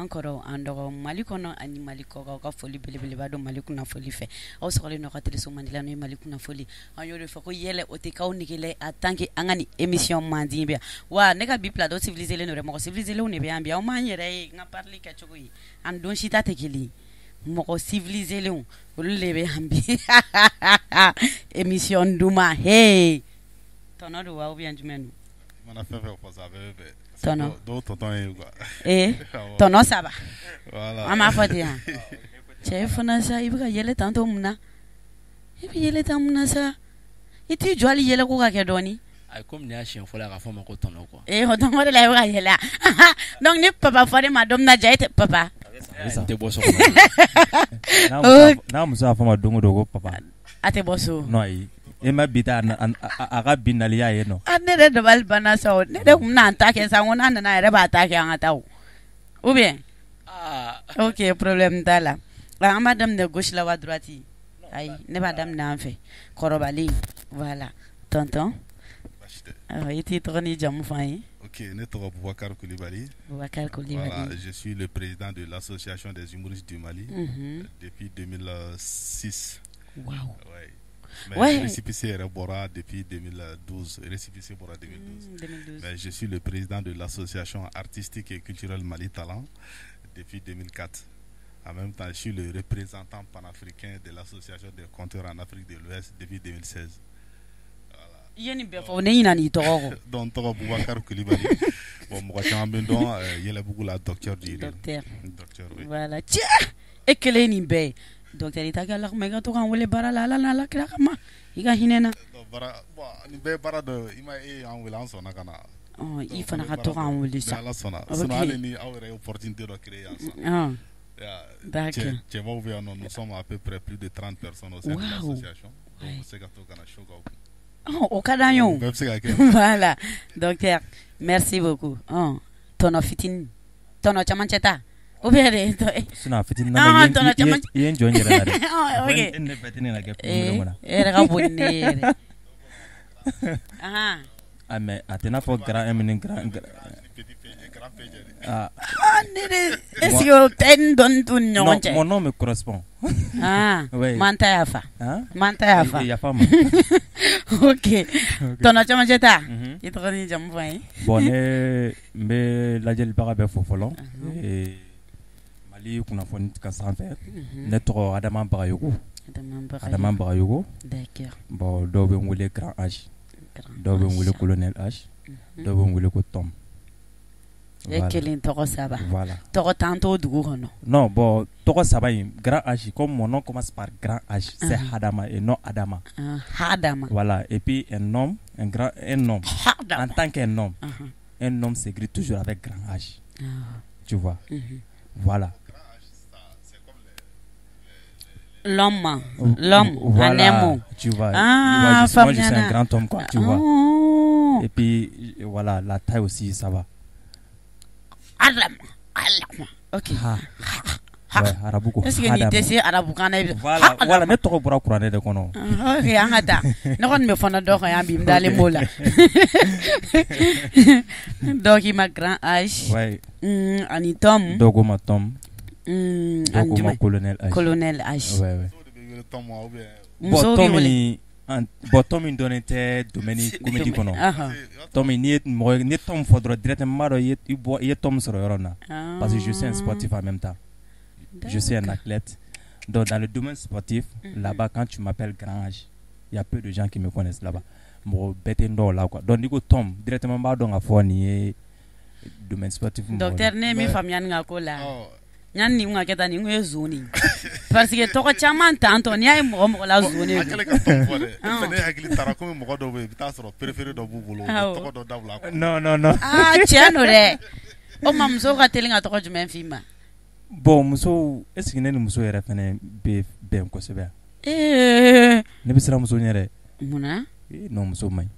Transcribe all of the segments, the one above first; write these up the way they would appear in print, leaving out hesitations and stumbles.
An kɔrɔ, an dɔgɔ, Mali kɔnɔ ani Mali kɔkan, ka foli belebeleba don Mali kunnafoli fɛ. Aw sɔgɔlen don aw ka téléso mandi la, n'o ye Mali kunnafoli. An y'o de fɔ ko yɛlɛ o tɛ k'aw nege en tant que an ka nin émission mandi bɛ yan. Wa ne ka bi plateau civilisé len don dɛ, mɔgɔ civilisé lenw de bɛ yan bi. Aw m'an yɛrɛ ye n ka parler kɛcogo ye, an don si ta tɛ kelen ye. Mɔgɔ civilisé lenw olu de bɛ yan bi. Émission duman, hey, tɔnɔ don wa ou bien jumɛn don? I mana fɛn fɛn fɔ sa, a bɛɛ bɛ bɛn. Tɔnɔ. Dɔw tonton ye quoi. Ee, tɔnɔ saba. Voilà. An b'a fɔ ten yan. Cɛ fana sa, i bɛ ka yɛlɛ tantɔ mun na? I bɛ yɛlɛ tan mun na sa? I t'i jɔ hali yɛlɛko ka kɛ dɔɔni. Ayi, komi nin y'a siɲɛ fɔlɔ ye a ka fɔ n ma ko tɔnɔ quoi. Ee, o donc o de la i bɛ ka yɛlɛ. Donc ni papa fɔra e ma don min na, ja e tɛ papa. N tɛ bɔ so kɔnɔ. N'a muso y'a fɔ ma don o don ko papa. A tɛ bɔ so. Non, ayi. E ma bi ta a ka bi naliya ye nɔ. Ah, ne yɛrɛ dabali banna sa o. Ne de tun bɛna n ta kɛ sa, n ko n'a nana a yɛrɛ b'a ta kɛ, an ka taa o. Ou bien? Ah. Ok, problème t'a la. An b'a daminɛ gauche la wa droite? Ayi, ne b'a daminɛ an fɛ. Kɔrɔbalen. Voilà. Tonton. Baasi tɛ. I t'i tɔgɔ n'i jamu fɔ an ye. Ok, ne tɔgɔ Boubacar Coulibaly. Boubacar Coulibaly. Voilà, je suis le président de l'association des humoristes du Mali depuis 2006. Wow. Ouais. Mais récépissé yɛrɛ bɔra depuis 2012, récépissé bɔra 2012. 2012. Mais je suis le président de l'association artistique et culturelle Mali Talent depuis 2004. En même temps, je suis le représentant panafricain de l'association des conteurs en Afrique de l'Ouest depuis 2016. I ye nin bɛɛ fɔ, ne ɲinɛ n'i tɔgɔ kɔ. Donc n tɔgɔ Boubacar Coulibaly. Bon, mɔgɔ caman bɛ n dɔn Yɛlɛbugu la, docteur du rire. Docteur. Docteur, oui. Voilà. Cɛ, e kelen nin bɛɛ ye. Docteur, i ta kɛ Ala kama, i ka to k'an wele baara la, Ala n'Ala kira kama. I ka hinɛ na. Donc baara, bon, nin bɛɛ ye baara dɔ ye. I ma e y'an wele, an sɔnna ka na. Ɔn, i fana ka to k'an wele sa. Ni Ala sɔnna. Sinon hali ni aw yɛrɛ ye opportunité dɔ créer yan sisan. D'accord. Cɛbaw bɛ yan nɔ, nous sommes à peu près plus de 30 personnes au sein de l'association. Donc u bɛ se ka to ka na show k'aw kun. O ka d'an ye o. Bɛɛ bɛ se ka kɛ. Voilà. Docteur, merci beaucoup. Ɔn, tɔnɔ fitinin, tɔnɔ camancɛ ta. Ou bien de Sinon a fitinin na tɔnɔ caman i ye n jɔ n yɛrɛ la dɛ. Ok. E ni ne bɛɛ tɛ ne na kɛ problème na. E yɛrɛ ka bon ni ne ye yɛrɛ. Ahan. Ah, mais a tɛ n'a fɔ grand M ni grand Ah. Ah, ne de est-ce que o tɛ n dɔnni t'u ni ɲɔgɔn cɛ? Non, mon nom me correspond. Ah, Oui. m'an ta yafa. Hein? M'an ta yafa. Yafa ma. Ok. Tɔnɔ camancɛ ta. I tɔgɔ ni jamu fɔ an ye. Bon, ne n bɛ lajɛlibaga bɛɛ fo fɔlɔ. Mali kunnafoni ka sanfɛ. Ne tɔgɔ Adama Bagayogo. Adama Bagayogo. D'accord. Bon, dɔw bɛ n wele Grand H. Dɔw bɛ n wele Colonel H. Dɔw bɛ n wele ko Tom. E kelen tɔgɔ saba. Voilà. Tɔgɔ tan t'o dugu kɔnɔ. Non, bon, tɔgɔ saba in, Grand H, comme mon nom commence par Grand H, c'est Hadama et non Adama. Hadama. Voilà, et puis un homme, un grand, un homme. Hadama. En tant qu'un homme, un homme s'écrit toujours avec Grand H. Tu vois. Voilà. L'homme, l'homme, voilà, en un mot. Tu vois. Ah, moi, je suis un grand homme, quoi, tu vois. Oh. Et puis, voilà, la taille aussi, ça va. Adama, Adama. Ok. Ha. Ouais, arabu ko. Est-ce que nin tɛ se arabukan na? Voilà, voilà, ne tɔgɔ bɔra kuranɛ de kɔnɔ. Ok, an ka taa. Ne kɔni bɛ fɔnɔ dɔ kan yan bi, n dalen b'o la. Dɔw k'i ma Grand H. Ouais. Ani Tom. Dɔw ko ma Tom. Ani Dɔw ko ma jumɛn? Colonel H. Colonel H. Ouais, ouais. Musow Bon, b'i Tom wele. Bon, Tom in dɔnnen tɛ domaine comédie kɔnɔ. Tom n'i ye mɔgɔ ni Tom fɔ dɔrɔn directement n b'a dɔn i ye Tom sɔrɔ yɔrɔ min na. Parce que je suis un sportif en même temps. Je suis un athlète. Donc dans le domaine sportif, là-bas quand tu m'appelles Grand H, il y a peu de gens qui me connaissent là-bas. Mɔgɔ bɛɛ tɛ n dɔn o la quoi. Donc n'i ko Tom directement n b'a dɔn k'a fɔ nin ye domaine sportif mɔgɔ ye. Docteur, ne ye min faamuya nin ka ko la. Yanni nin kun ka kɛ tan, nin kun ye zon de ye. Parce que tɔgɔ caman tantɔ, n'i y'a ye mɔgɔ mɔgɔ la zon de A don. kɛlen ka Tom fɔ dɛ, ne hakili taara komi mɔgɔ dɔw bɛ yen, i bɛ taa sɔrɔ préféré dɔ b'u bolo, u bɛ tɔgɔ dɔ dabila quoi. Non, non, non. Ah, tiɲɛ don dɛ. O ma musow ka teli ka tɔgɔ jumɛn f'i ma? Bon, musow, est ce que ne ni muso yɛrɛ fɛnɛ bɛ bɛn kosɛbɛ? Ee. Ne bɛ siran muso ɲɛ dɛ. Munna? Ee, non, muso man ɲi.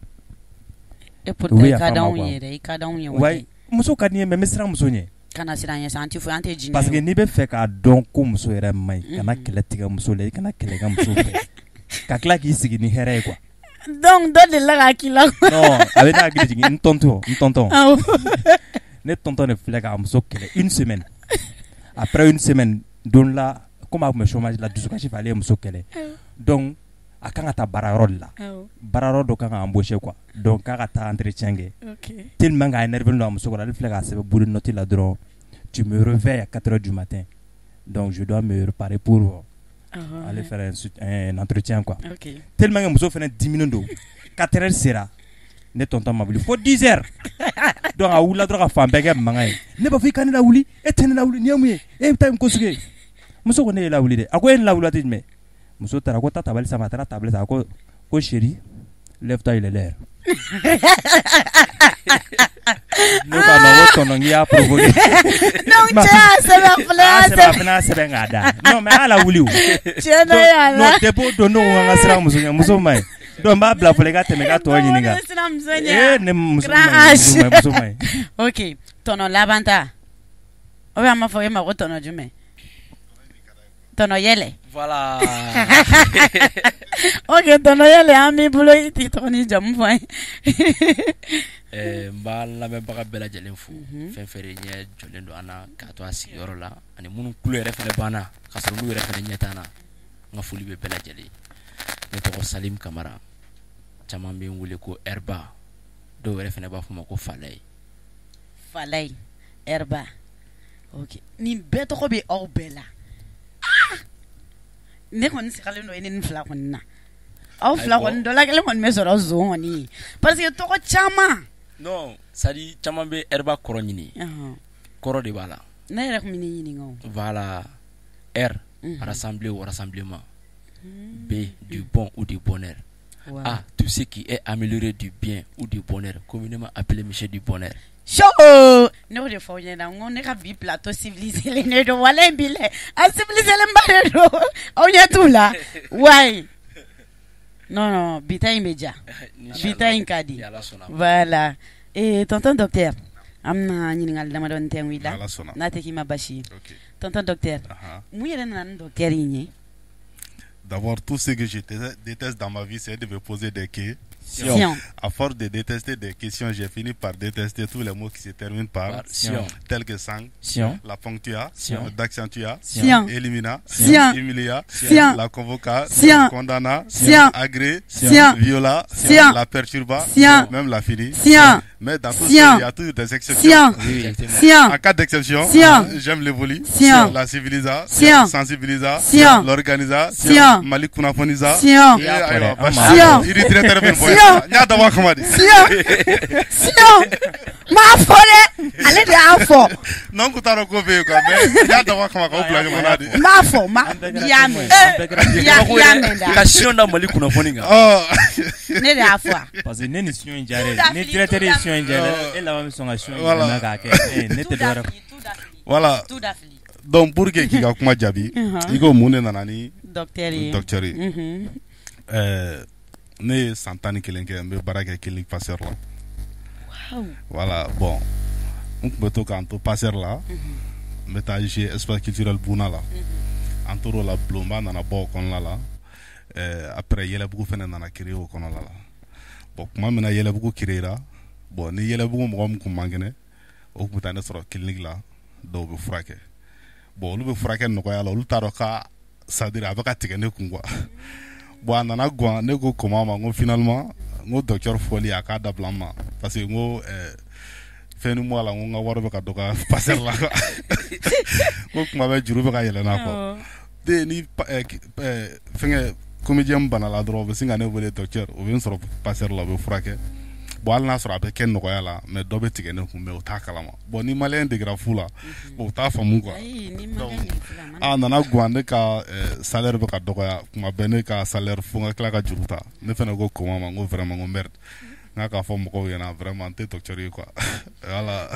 E pourtant i ka d'anw ye dɛ, i ka d'anw ye. Ouais, muso ka di n ye mais n bɛ siran muso ɲɛ. Kana siran ɲɛ sa, an tɛ foyi, an tɛ jinɛ. Parce que n'i bɛ fɛ k'a dɔn ko muso yɛrɛ man ɲi, kana kɛlɛ tigɛ muso la, i kana kɛlɛ kɛ muso fɛ. Ka tila k'i sigi ni hɛrɛ ye quoi. Donc dɔ delila k'a k'i la. Non, a bɛ ne hakili jigin n tonton, n tonton. Awɔ. Ne tonton de filɛ k'a muso kɛlɛ une semaine. Après une semaine, don la comme a tun bɛ chômage la, dusukasi fɛ, ale ye muso kɛlɛ. Donc a kan ka taa baarayɔrɔ de la, baarayɔrɔ dɔ kan ka embaucher quoi. Donc k'a ka taa entretien kɛ. Tellement k'a énervé don a muso kɔrɔ, ale filɛ k'a sɛbɛn bout de note la dɔrɔn: tu me réveilles à 4 heures du matin, donc je dois me préparer pour aller faire un entretien quoi. Tellement que muso fana diminen don, 4 heures sera, ne tonton ma wuli fo 10 heures. Donc a wulila dɔrɔn ka fan bɛɛ kɛ mankan ye: ne b'a fɔ i ka ne lawuli, e tɛ ne lawuli, nin ye mun ye, e bɛ taa nin ko sugu ye? Muso ko ne ye lawuli dɛ. A ko e ye ne lawuli waati jumɛn? Muso taara ko taa tabali sanfɛ, a taara tabali sanfɛ, a ko chérie, lève-toi, il est l'heure. Ne ko a ma ko tonton, k'i y'a provoqué. Donc cɛ y'a sɛbɛn fɔlɔ, a y'a sɛbɛn, a fana y'a sɛbɛn k'a da. Non, mais a y'a lawuli o. Tiɲɛ na y'a la. Non, depuis o don ne ko n ka siran muso ɲɛ, muso ma ɲi. Donc n b'a bila fɔlɔ, i ka tɛmɛ i ka tɔ ɲininka. Ee, ne muso ma ɲi, muso ma ɲi. Ok, tɔnɔ laban ta, ou bien an b'a fɔ e ma ko tɔnɔ jumɛn? Tɔnɔ yɛlɛ. Voilà. Ok, tɔnɔ yɛlɛ, an b'i bolo, i t'i tɔgɔ ni jamu fɔ an ye. N b'a lamɛnbaga bɛɛ lajɛlen fo, fɛn fɛn de ɲɛ jɔlen don an na k'a to a sigiyɔrɔ la, ani minnu tulo yɛrɛ fɛnɛ banna k'a sɔrɔ n'u yɛrɛ fɛnɛ ɲɛ t'an na, n ka foli bɛ bɛɛ lajɛlen. Ne tɔgɔ Salim Kamara, caman bɛ n wele ko Ɛriba, dɔw yɛrɛ fɛnɛ b'a fɔ ma ko Falaye. Falaye, Ɛriba. Ok, nin bɛɛ tɔgɔ bɛ aw bɛɛ la. Ne kɔni sigalen don i ni nin fila kɔni na. Aw fila kɔni dɔ la kelen kɔni bɛ sɔrɔ zon kɔni ye, parce que tɔgɔ caman. Non, c'est à dire caman bɛ Ɛriba kɔrɔ ɲini. Kɔrɔ de b'a la. Ne yɛrɛ tun bɛ n'i ɲininka o. Voilà. R, rassembler ou rassemblement. B, du bon ou du bonheur. A, tout ce qui est amélioré du bien ou du bonheur, communément appelé monsieur du bonheur. So ne y'o de fɔ aw ɲɛna, n ko ne ka bi plateau civilisé len don, walayi bilayi, a civilisé ba de don, aw ɲɛ t'u la wayi. Non non, bi ta in bɛ diya, bi ta in ka di. Voilà. Ee, tonton docteur, an bɛna ɲininkali damadɔni tɛnku i la, n'a tɛ k'i ma basi ye. Tonton docteur, mun yɛrɛ nana ni docteur in ye? D'abord, tout ce que je déteste dans ma vie, c'est de me poser des questions. À force de détester des questions, j'ai fini par détester tous les mots qui se terminent par sion, tels que sang, la ponctua, d'accentua, élimina, humilia, la convoca, condamna, agré, viola, la perturba, même la finie. Mais dans tout ça, il y a toujours des exceptions. En cas d'exception, j'aime l'évolu, la civilisa, sensibilisa, l'organisa, Mali kunnafonisa. I directeur bɛ bɔ n y'a dabɔ a kama de. Sion, m'a fɔ dɛ, ale de y'a fɔ. Non, n kun t'a dɔn ko bɛ yen quoi, mais n y'a dabɔ a kama k'aw bila ɲɔgɔn na de. N b'a fɔ, i y'a mɛn, i y'a mɛn da. Ka sion da Mali kunnafoni kan. Ne de y'a fɔ wa. Parce que ne ni sion in diyara ye, ni directeur ye sion in diyara e laban bɛ sɔn ka sion in yɛlɛma k'a kɛ ne tɛ dɔwɛrɛ. Voilà. Donc pour que k'i ka kuma jaabi, i ko mun de nana ni docteur ye? Docteur ye. Ne ye san 11 kɛ n bɛ baara kɛ clinique Pasteur la. Voilà, bon, n tun bɛ to k'an to Pasteur la, n bɛ taa jouer espace culturel Buna la. An tor'o la, bulonba nana bɔ o kɔnɔna la. Après Yɛlɛbugu fana nana créer o kɔnɔna la. Bon, tuma min na Yɛlɛbugu créer ra, bon, ni Yɛlɛbugu mɔgɔ min kun man kɛnɛ, o tun bɛ taa ne sɔrɔ clinique la, dɔw bɛ furakɛ. Bon, olu bɛ furakɛ nɔgɔya la, olu t'a dɔn ka c'est à dire a bɛ ka tigɛ ne kun quoi. Bon, a nana gan, ne ko koma ma, n ko finalement, n ko docteur fɔli a k'a dabila n ma, parce que n ko fɛn ni bɔ a la, n ko n ka wari bɛ ka dɔgɔya Pasteur la quoi. N ko kuma bɛɛ juru bɛ ka yɛlɛ n na quoi. Ni fɛnkɛ comédien bana la dɔrɔn, u bɛ sin ka ne wele docteur, u bɛ n sɔrɔ Pasteur la, u bɛ furakɛ. Bon, hali n'a sɔrɔ a bɛ kɛ nɔgɔya la, mais dɔ bɛ tigɛ ne kun, mais u t'a kalama. Bon, ni malien degera fu la, bon, u t'a faamu quoi. Donc a nana gan, ne ka salaire bɛ ka dɔgɔya kuma bɛɛ, ne ka salaire fo n ka tila ka juru ta. Ne fana ko koma ma, n ko vraiment, n ko merde, n k'a fɔ mɔgɔw ɲɛna vraiment n tɛ docteur ye quoi. Voilà,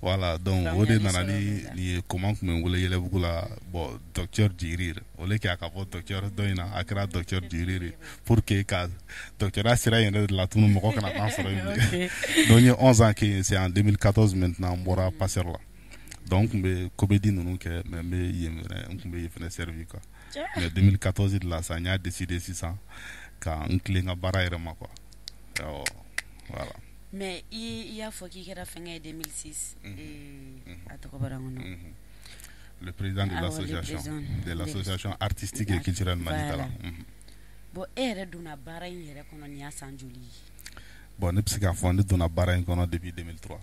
voilà. Donc o de nana ni nin ye. Koma tun bɛ n wele Yɛlɛbugu la, bon, docteur du rire, au lieu que a ka fɔ docteur dɔ in na, a kɛra docteur du rire pour que ka docteur sira in yɛrɛ de la tunu, mɔgɔ kana taa sɔrɔ yen bilen. Donc n ye 11 ans kɛ yen, c'est en 2014 maintenant n bɔra Pasteur la. Donc n tun bɛ comédie ninnu kɛ, mais n bɛ yen fɛnɛ, n tun bɛ yen fɛnɛ servi quoi. Mais 2014 de la sa, n y'a décidé sisan ka n tilen n ka baara yɛrɛ ma quoi. Awɔ, voilà. Mais i y'a fɔ k'i kɛra fɛnkɛ ye 2006, a tɔgɔ bɔra n kɔnɔ. Le président de l'association, de l'association artistique et culturelle Mali Talent. Bon, e yɛrɛ donna baara in yɛrɛ kɔnɔ nin y'a san joli ye? Bon, ne bɛ se k'a fɔ ne donna baara in kɔnɔ depuis 2003.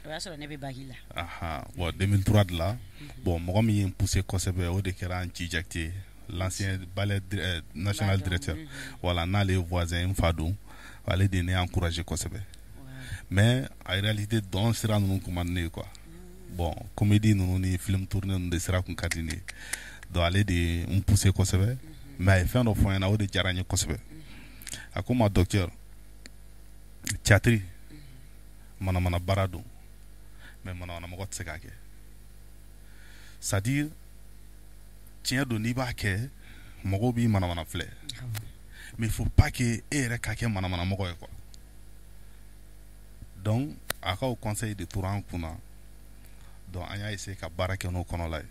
O y'a sɔrɔ ne bɛ bac la. Ahan, bon, 2003 de la, bon, mɔgɔ min ye n poussé kosɛbɛ, o de kɛra Nci Jakite, l'ancien ballet national directeur. Voilà, n'ale ye voisin n fa don, ale de ye ne encouragé kosɛbɛ. Mais en réalité, dɔn sira ninnu kun man di ne ye quoi. Bon, comédie ninnu ni film tourné ninnu de sira kun ka di ne ye. Donc ale de ye n poussé kosɛbɛ. Mais a ye fɛn dɔ fɔ n ɲɛna, o de diyara n ye kosɛbɛ. A ko n ma: docteur, théâtre manamana baara don, mais manamana mɔgɔ tɛ se k'a kɛ. C'est à dire, tiɲɛ don, n'i b'a kɛ, mɔgɔw b'i manamana filɛ, mais il faut pas que e yɛrɛ ka kɛ manamana mɔgɔ ye quoi. Donc a ka o conseil de tora an kunna. Donc an y'a essayer ka baara kɛ n'o kɔnɔla ye.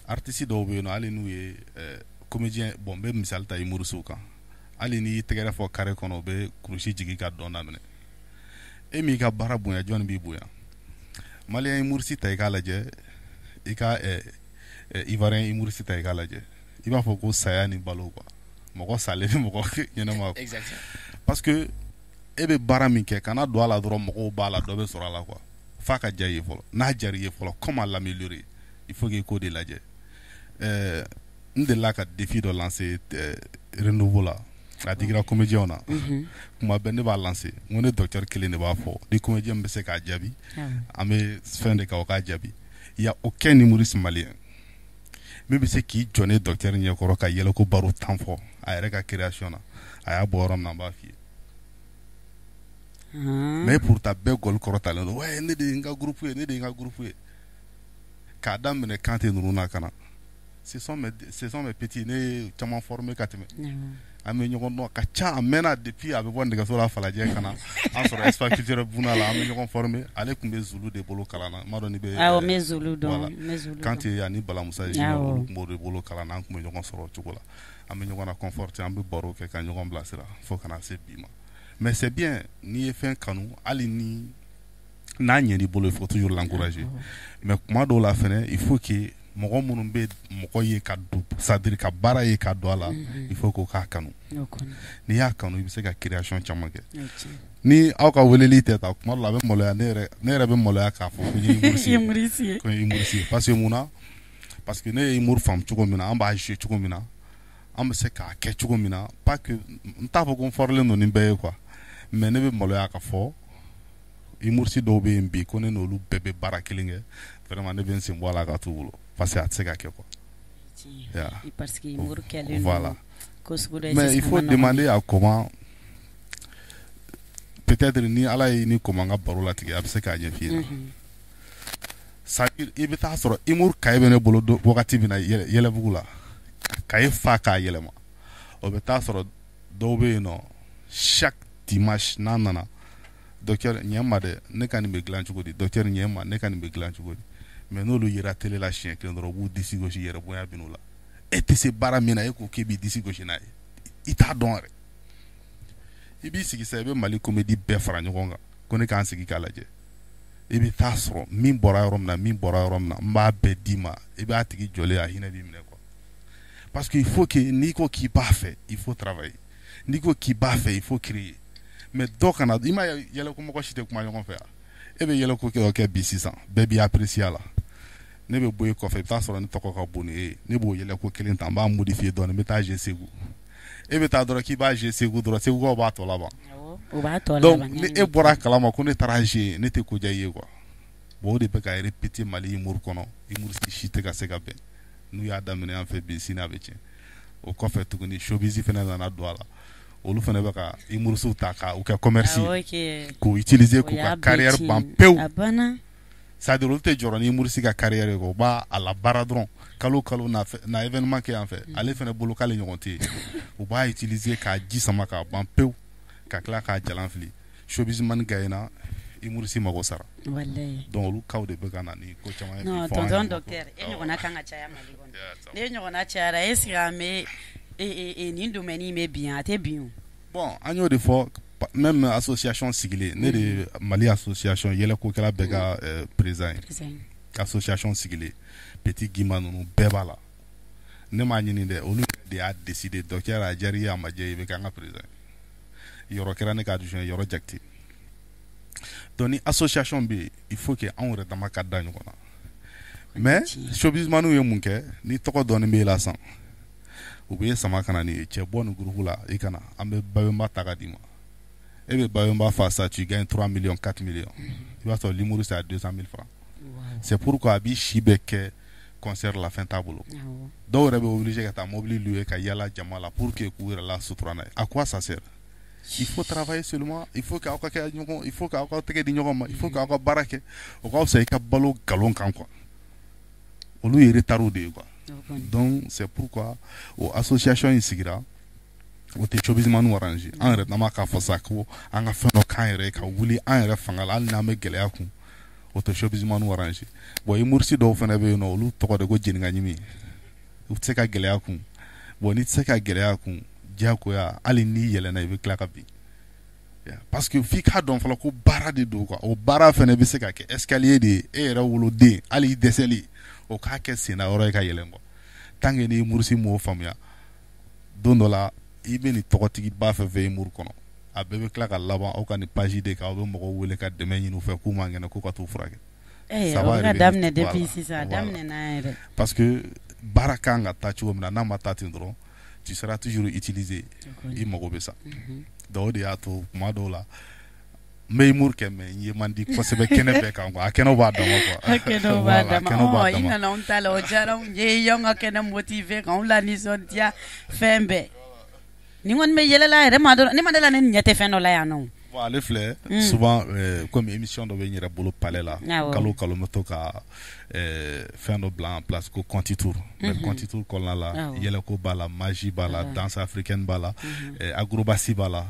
Artiste dɔw bɛ yen nɔ, hali n'u ye comédien, bon, n bɛ misali ta humoriste kan, hali n'i y'i tɛgɛrɛ fɔ carré kɔnɔ, u bɛ kurusi jigin ka dɔn daminɛ. E m'i ka baara bonya, jɔnni b'i bonya? Malien humoriste ta i k'a lajɛ, i ka ivoirien humoriste ta i k'a lajɛ, i b'a fɔ ko saya ni balo quoi, mɔgɔ salen ni mɔgɔ ɲɛnama. Parce que e bɛ baara min kɛ, kana don a la dɔrɔn mɔgɔw b'a la, dɔ bɛ sɔrɔ a la quoi. F'a ka diya i ye fɔlɔ. N'a diyara i ye fɔlɔ, comment l'améliorer? Il faut que i k'o de lajɛ. N delila ka défi dɔ lancer Renouveau la, a digira comédien na. Kuma bɛɛ ne b'a lancer, n ko ne docteur kelen de b'a fɔ, ni comédien bɛ se k'a jaabi, an bɛ fɛn de kan, o k'a jaabi. Il y a aucun humoriste malien min bɛ se k'i jɔ ne docteur ɲɛkɔrɔ ka yɛlɛko baro 10 fɔ a yɛrɛ ka création na. A y'a bɔ yɔrɔ min na, n b'a f'i ye. Mais pourtant bɛɛ gɔli kɔrɔtalen don: ouais, ne de ye n ka groupe ye, ne de ye n ka groupe ye. K'a daminɛ Kante ninnu na ka na, ce sont mes petits. Ne ye caman formé ka tɛmɛ, an bɛ ɲɔgɔn dɔn ka ca, a mɛnna. Depuis a bɛ bɔ nɛgɛso la Falajɛ ka na an sɔrɔ espace culturel Buna la, an bɛ ɲɔgɔn formé. Ale tun bɛ Zulu de bolo kalan na, n m'a dɔn n'i bɛ. Awɔ, n bɛ Zulu dɔn, n bɛ Zulu dɔn. Kante ani Bala Musa Junior, olu tun b'o de bolo kalan na. An tun bɛ ɲɔgɔn sɔrɔ o cogo la, an bɛ ɲɔgɔn na conforter, an bɛ baro kɛ ka ɲɔgɔn bilasira fo ka na se bi ma. Mais c'est bien, n'i ye fɛn kanu, hali ni n'a ɲɛn'i bolo, il faut toujours l'encourager. Mais kuma dɔw la fɛnɛ, il faut que mɔgɔ minnu bɛ mɔgɔ ye ka don, c'est à dire ka baara ye ka don a la, il faut k'o k'a kanu. N'i y'a kanu, i bɛ se ka création caman kɛ. Ni aw ka weleli tɛ ta, kuma dɔ la a bɛ maloya ne yɛrɛ, ne yɛrɛ bɛ maloya k'a fɔ ko n ye humoriste ye, ko n ye humoriste ye. Parce que mun na? Parce que ne ye humour faamu cogo min na, an b'a jouer cogo min na, an bɛ se k'a kɛ cogo min na, pas que n t'a fɔ ko n fɔrilen don ni bɛɛ ye quoi, mais ne bɛ maloya k'a fɔ humoriste dɔw bɛ yen bi ko ne n'olu bɛɛ bɛ baara kelen kɛ. Vraiment, ne bɛ n sen bɔ a la ka t'u bolo, parce que a tɛ se ka kɛ quoi. Parce que humour kɛlen voilà. Mais il faut demander à comment, peut-être ni Ala ye ni koma n ka baro latigɛ, a bɛ se k'a ɲɛf'i ɲɛna. C'est à dire, i bɛ taa sɔrɔ humour cahier bɛ ne bolo wagati min na Yɛlɛbugu la, cahier fa k'a yɛlɛma, o bɛ taa sɔrɔ dɔw bɛ yen nɔ, chaque dimanche n'a nana: docteur, ɲɛ ma dɛ, ne ka nin bɛ dilan cogo di? Docteur, ɲɛ ma, ne ka nin bɛ dilan cogo di? Mais n'olu yera télé la siɲɛ kelen dɔrɔn, u b'u disi gosi, yɛrɛ bonya bɛ n'u la. E tɛ se baara min na, e ko k'e b'i disi gosi n'a ye, i t'a dɔn yɛrɛ. I b'i sigi sisan, i bɛ Mali comédie bɛɛ fara ɲɔgɔn kan ko ne k'an sigi k'a lajɛ, i bɛ taa sɔrɔ min bɔra yɔrɔ min na, min bɔra yɔrɔ min na, n b'a bɛɛ d'i ma, i b'a tigi jɔlen, a hinɛ b'i minɛ quoi. Parce que il faut que n'i ko k'i b'a fɛ, il faut travailler. N'i ko k'i b'a fɛ, il faut créer. Mais dɔ kana i ma yɛlɛko, mɔgɔ si tɛ kuma ɲɔgɔn fɛ yan. E bɛ yɛlɛko kɛ kɛ bi sisan, bɛɛ b'i apprécier a la. Ne bɛ bɔ e kɔfɛ, i bɛ taa sɔrɔ ne tɔgɔ ka bon ni e ye. Ne b'o yɛlɛko kelen ta, n b'a modifier dɔɔnin, n bɛ taa jouer Segu. E bɛ taa dɔrɔn k'i b'a jouer Segu dɔrɔn, Segukaw b'a tɔ laban. O b'a tɔ Donc laban. ni e bɔra a kalama ko ne taara jouer, ne tɛ ko diya i ye quoi. Bon, o de bɛ ka répéter Mali humour kɔnɔ. Humoriste si tɛ ka se ka bɛn. N'u y'a daminɛ an fɛ bi, sini a bɛ tiɲɛ. O kɔfɛ tuguni, showbiz fana nana don a la. Olu fana bɛ ka humoriste ta ka u kɛ commerce ye, k'u utiliser k'u ka carrière ban pewu. A banna. C'est à dire, olu tɛ jɔrɔ ni humoriste ka carrière ye quoi. U b'a a la baara dɔrɔn, kalo kalo na événement kɛ yan fɛ, ale fana bolo k'ale ɲɔgɔn tɛ yen. U b'a utiliser k'a ji sama k'a ban pewu, ka tila k'a jalan fili. Showbiz man gagné, humoriste mago sara. Walayi. Donc olu cas de bɛ ka na ni ko caman ye. Non, tonton docteur, e ɲɔgɔnna kan ka caya Mali kɔnɔ. Ne ɲɔgɔnna cayara, est ce que an bɛ nin domaine in bɛ bin? A tɛ bin o. Bon, an y'o de fɔ, même association sigilen, ne de ye Mali association yɛlɛkokɛla bɛɛ ka président ye. Association sigilen, Petit Guimba ninnu bɛɛ b'a la. Ne m'a ɲini dɛ, olu de y'a décidé. Docteur, a diyara i ye, a ma diya i bɛ kɛ an ka président ye. Yɔrɔ kɛra ne ka adjoint, Yɔrɔ Jakite. Donc ni association bɛ yen, il faut que anw yɛrɛ dama ka da ɲɔgɔn na. Mais showbizmaniw ye mun kɛ? Ni tɔgɔ dɔɔni b'e la sisan, u b'e sama ka na n'i ye. Cɛ, bɔ nin groupe la, i kana, an bɛ Babemba ta ka d'i ma. E bɛ Babemba fa sa, tu gagnes 3 millions, 4 millions. I b'a sɔrɔ l'humour, c'est à 200 000 francs. C'est pourquoi a b'i si bɛɛ kɛ concert la, fɛn t'a bolo. Dɔw yɛrɛ bɛ obligé ka taa mobili louer ka yala jama la pour que k'u yɛrɛ la sutura n'a ye. À quoi ça sert? Il faut travailler seulement, il faut k'aw ka kɛ ɲɔgɔn, il faut k'aw ka tɛgɛ di ɲɔgɔn ma, il faut k'aw ka baara kɛ. O ka fisa i ka balo nkalon kan quoi. Olu ye retard de ye quoi. Donc c'est pourquoi o association in sigira. O tɛ showbizmaniw arranger. An yɛrɛ dama k'a fɔ sa ko an ka fɛn dɔ k'an yɛrɛ ye, ka wuli an yɛrɛ fanga la, hali n'an bɛ gɛlɛya kun, o tɛ showbizmaniw arranger. Bon, humoriste dɔw fana bɛ yen nɔ, olu tɔgɔ de ko jeninka ɲimi. U tɛ se ka gɛlɛya kun. Bon, n'i tɛ se ka gɛlɛya kun, diyagoya, hali n'i yɛlɛnna, i bɛ tila ka bin, parce que f'i k'a dɔn fɔlɔ ko baara de don quoi. O baara fana bɛ se ka kɛ escalier de ye. E yɛrɛ woloden, hali i dɛsɛli, o k'a kɛ senna yɔrɔ ye ka yɛlɛn quoi. Tant que ni humoriste m'o faamuya, don dɔ la i bɛ nin tɔgɔtigiba fɛn fɛn humour kɔnɔ, a bɛɛ bɛ tila ka laban aw ka nin page de kan. Aw bɛ mɔgɔw wele ka dɛmɛ ɲini u fɛ k'u man kɛnɛ, k'u ka t'u furakɛ. Ça va daminɛ depuis sisan, a daminɛna yɛrɛ. Parce que baara kan ka taa cogo min na, n'a ma taa ten dɔrɔn, tu seras toujours utilisé, i mago bɛ sa. Donc o de y'a to kuma dɔw la n bɛ humour kɛ, mais n ye man di kosɛbɛ kɛnɛ bɛɛ kan quoi. A kɛnɛw b'a dama quoi. A kɛnɛw b'a dama. Ɔ, i nana anw ta la, o diyara anw ye. I y'anw ka kɛnɛ motiver k'anw la nisɔndiya, fɛn bɛɛ. Ni kɔni bɛ yɛlɛla a yɛrɛ ma dɔrɔn, ne ma dala ne ɲɛ tɛ fɛn dɔ la yan nɔ. Bon, ale filɛ, souvent comme émission dɔ bɛ n yɛrɛ bolo palais la, kalo kalo n bɛ to ka fɛn dɔ bila en place ko Conti Tour. Mais Conti Tour kɔnɔna la, yɛlɛko b'a la, magie b'a la, danse africaine b'a la, acrobatie b'a la.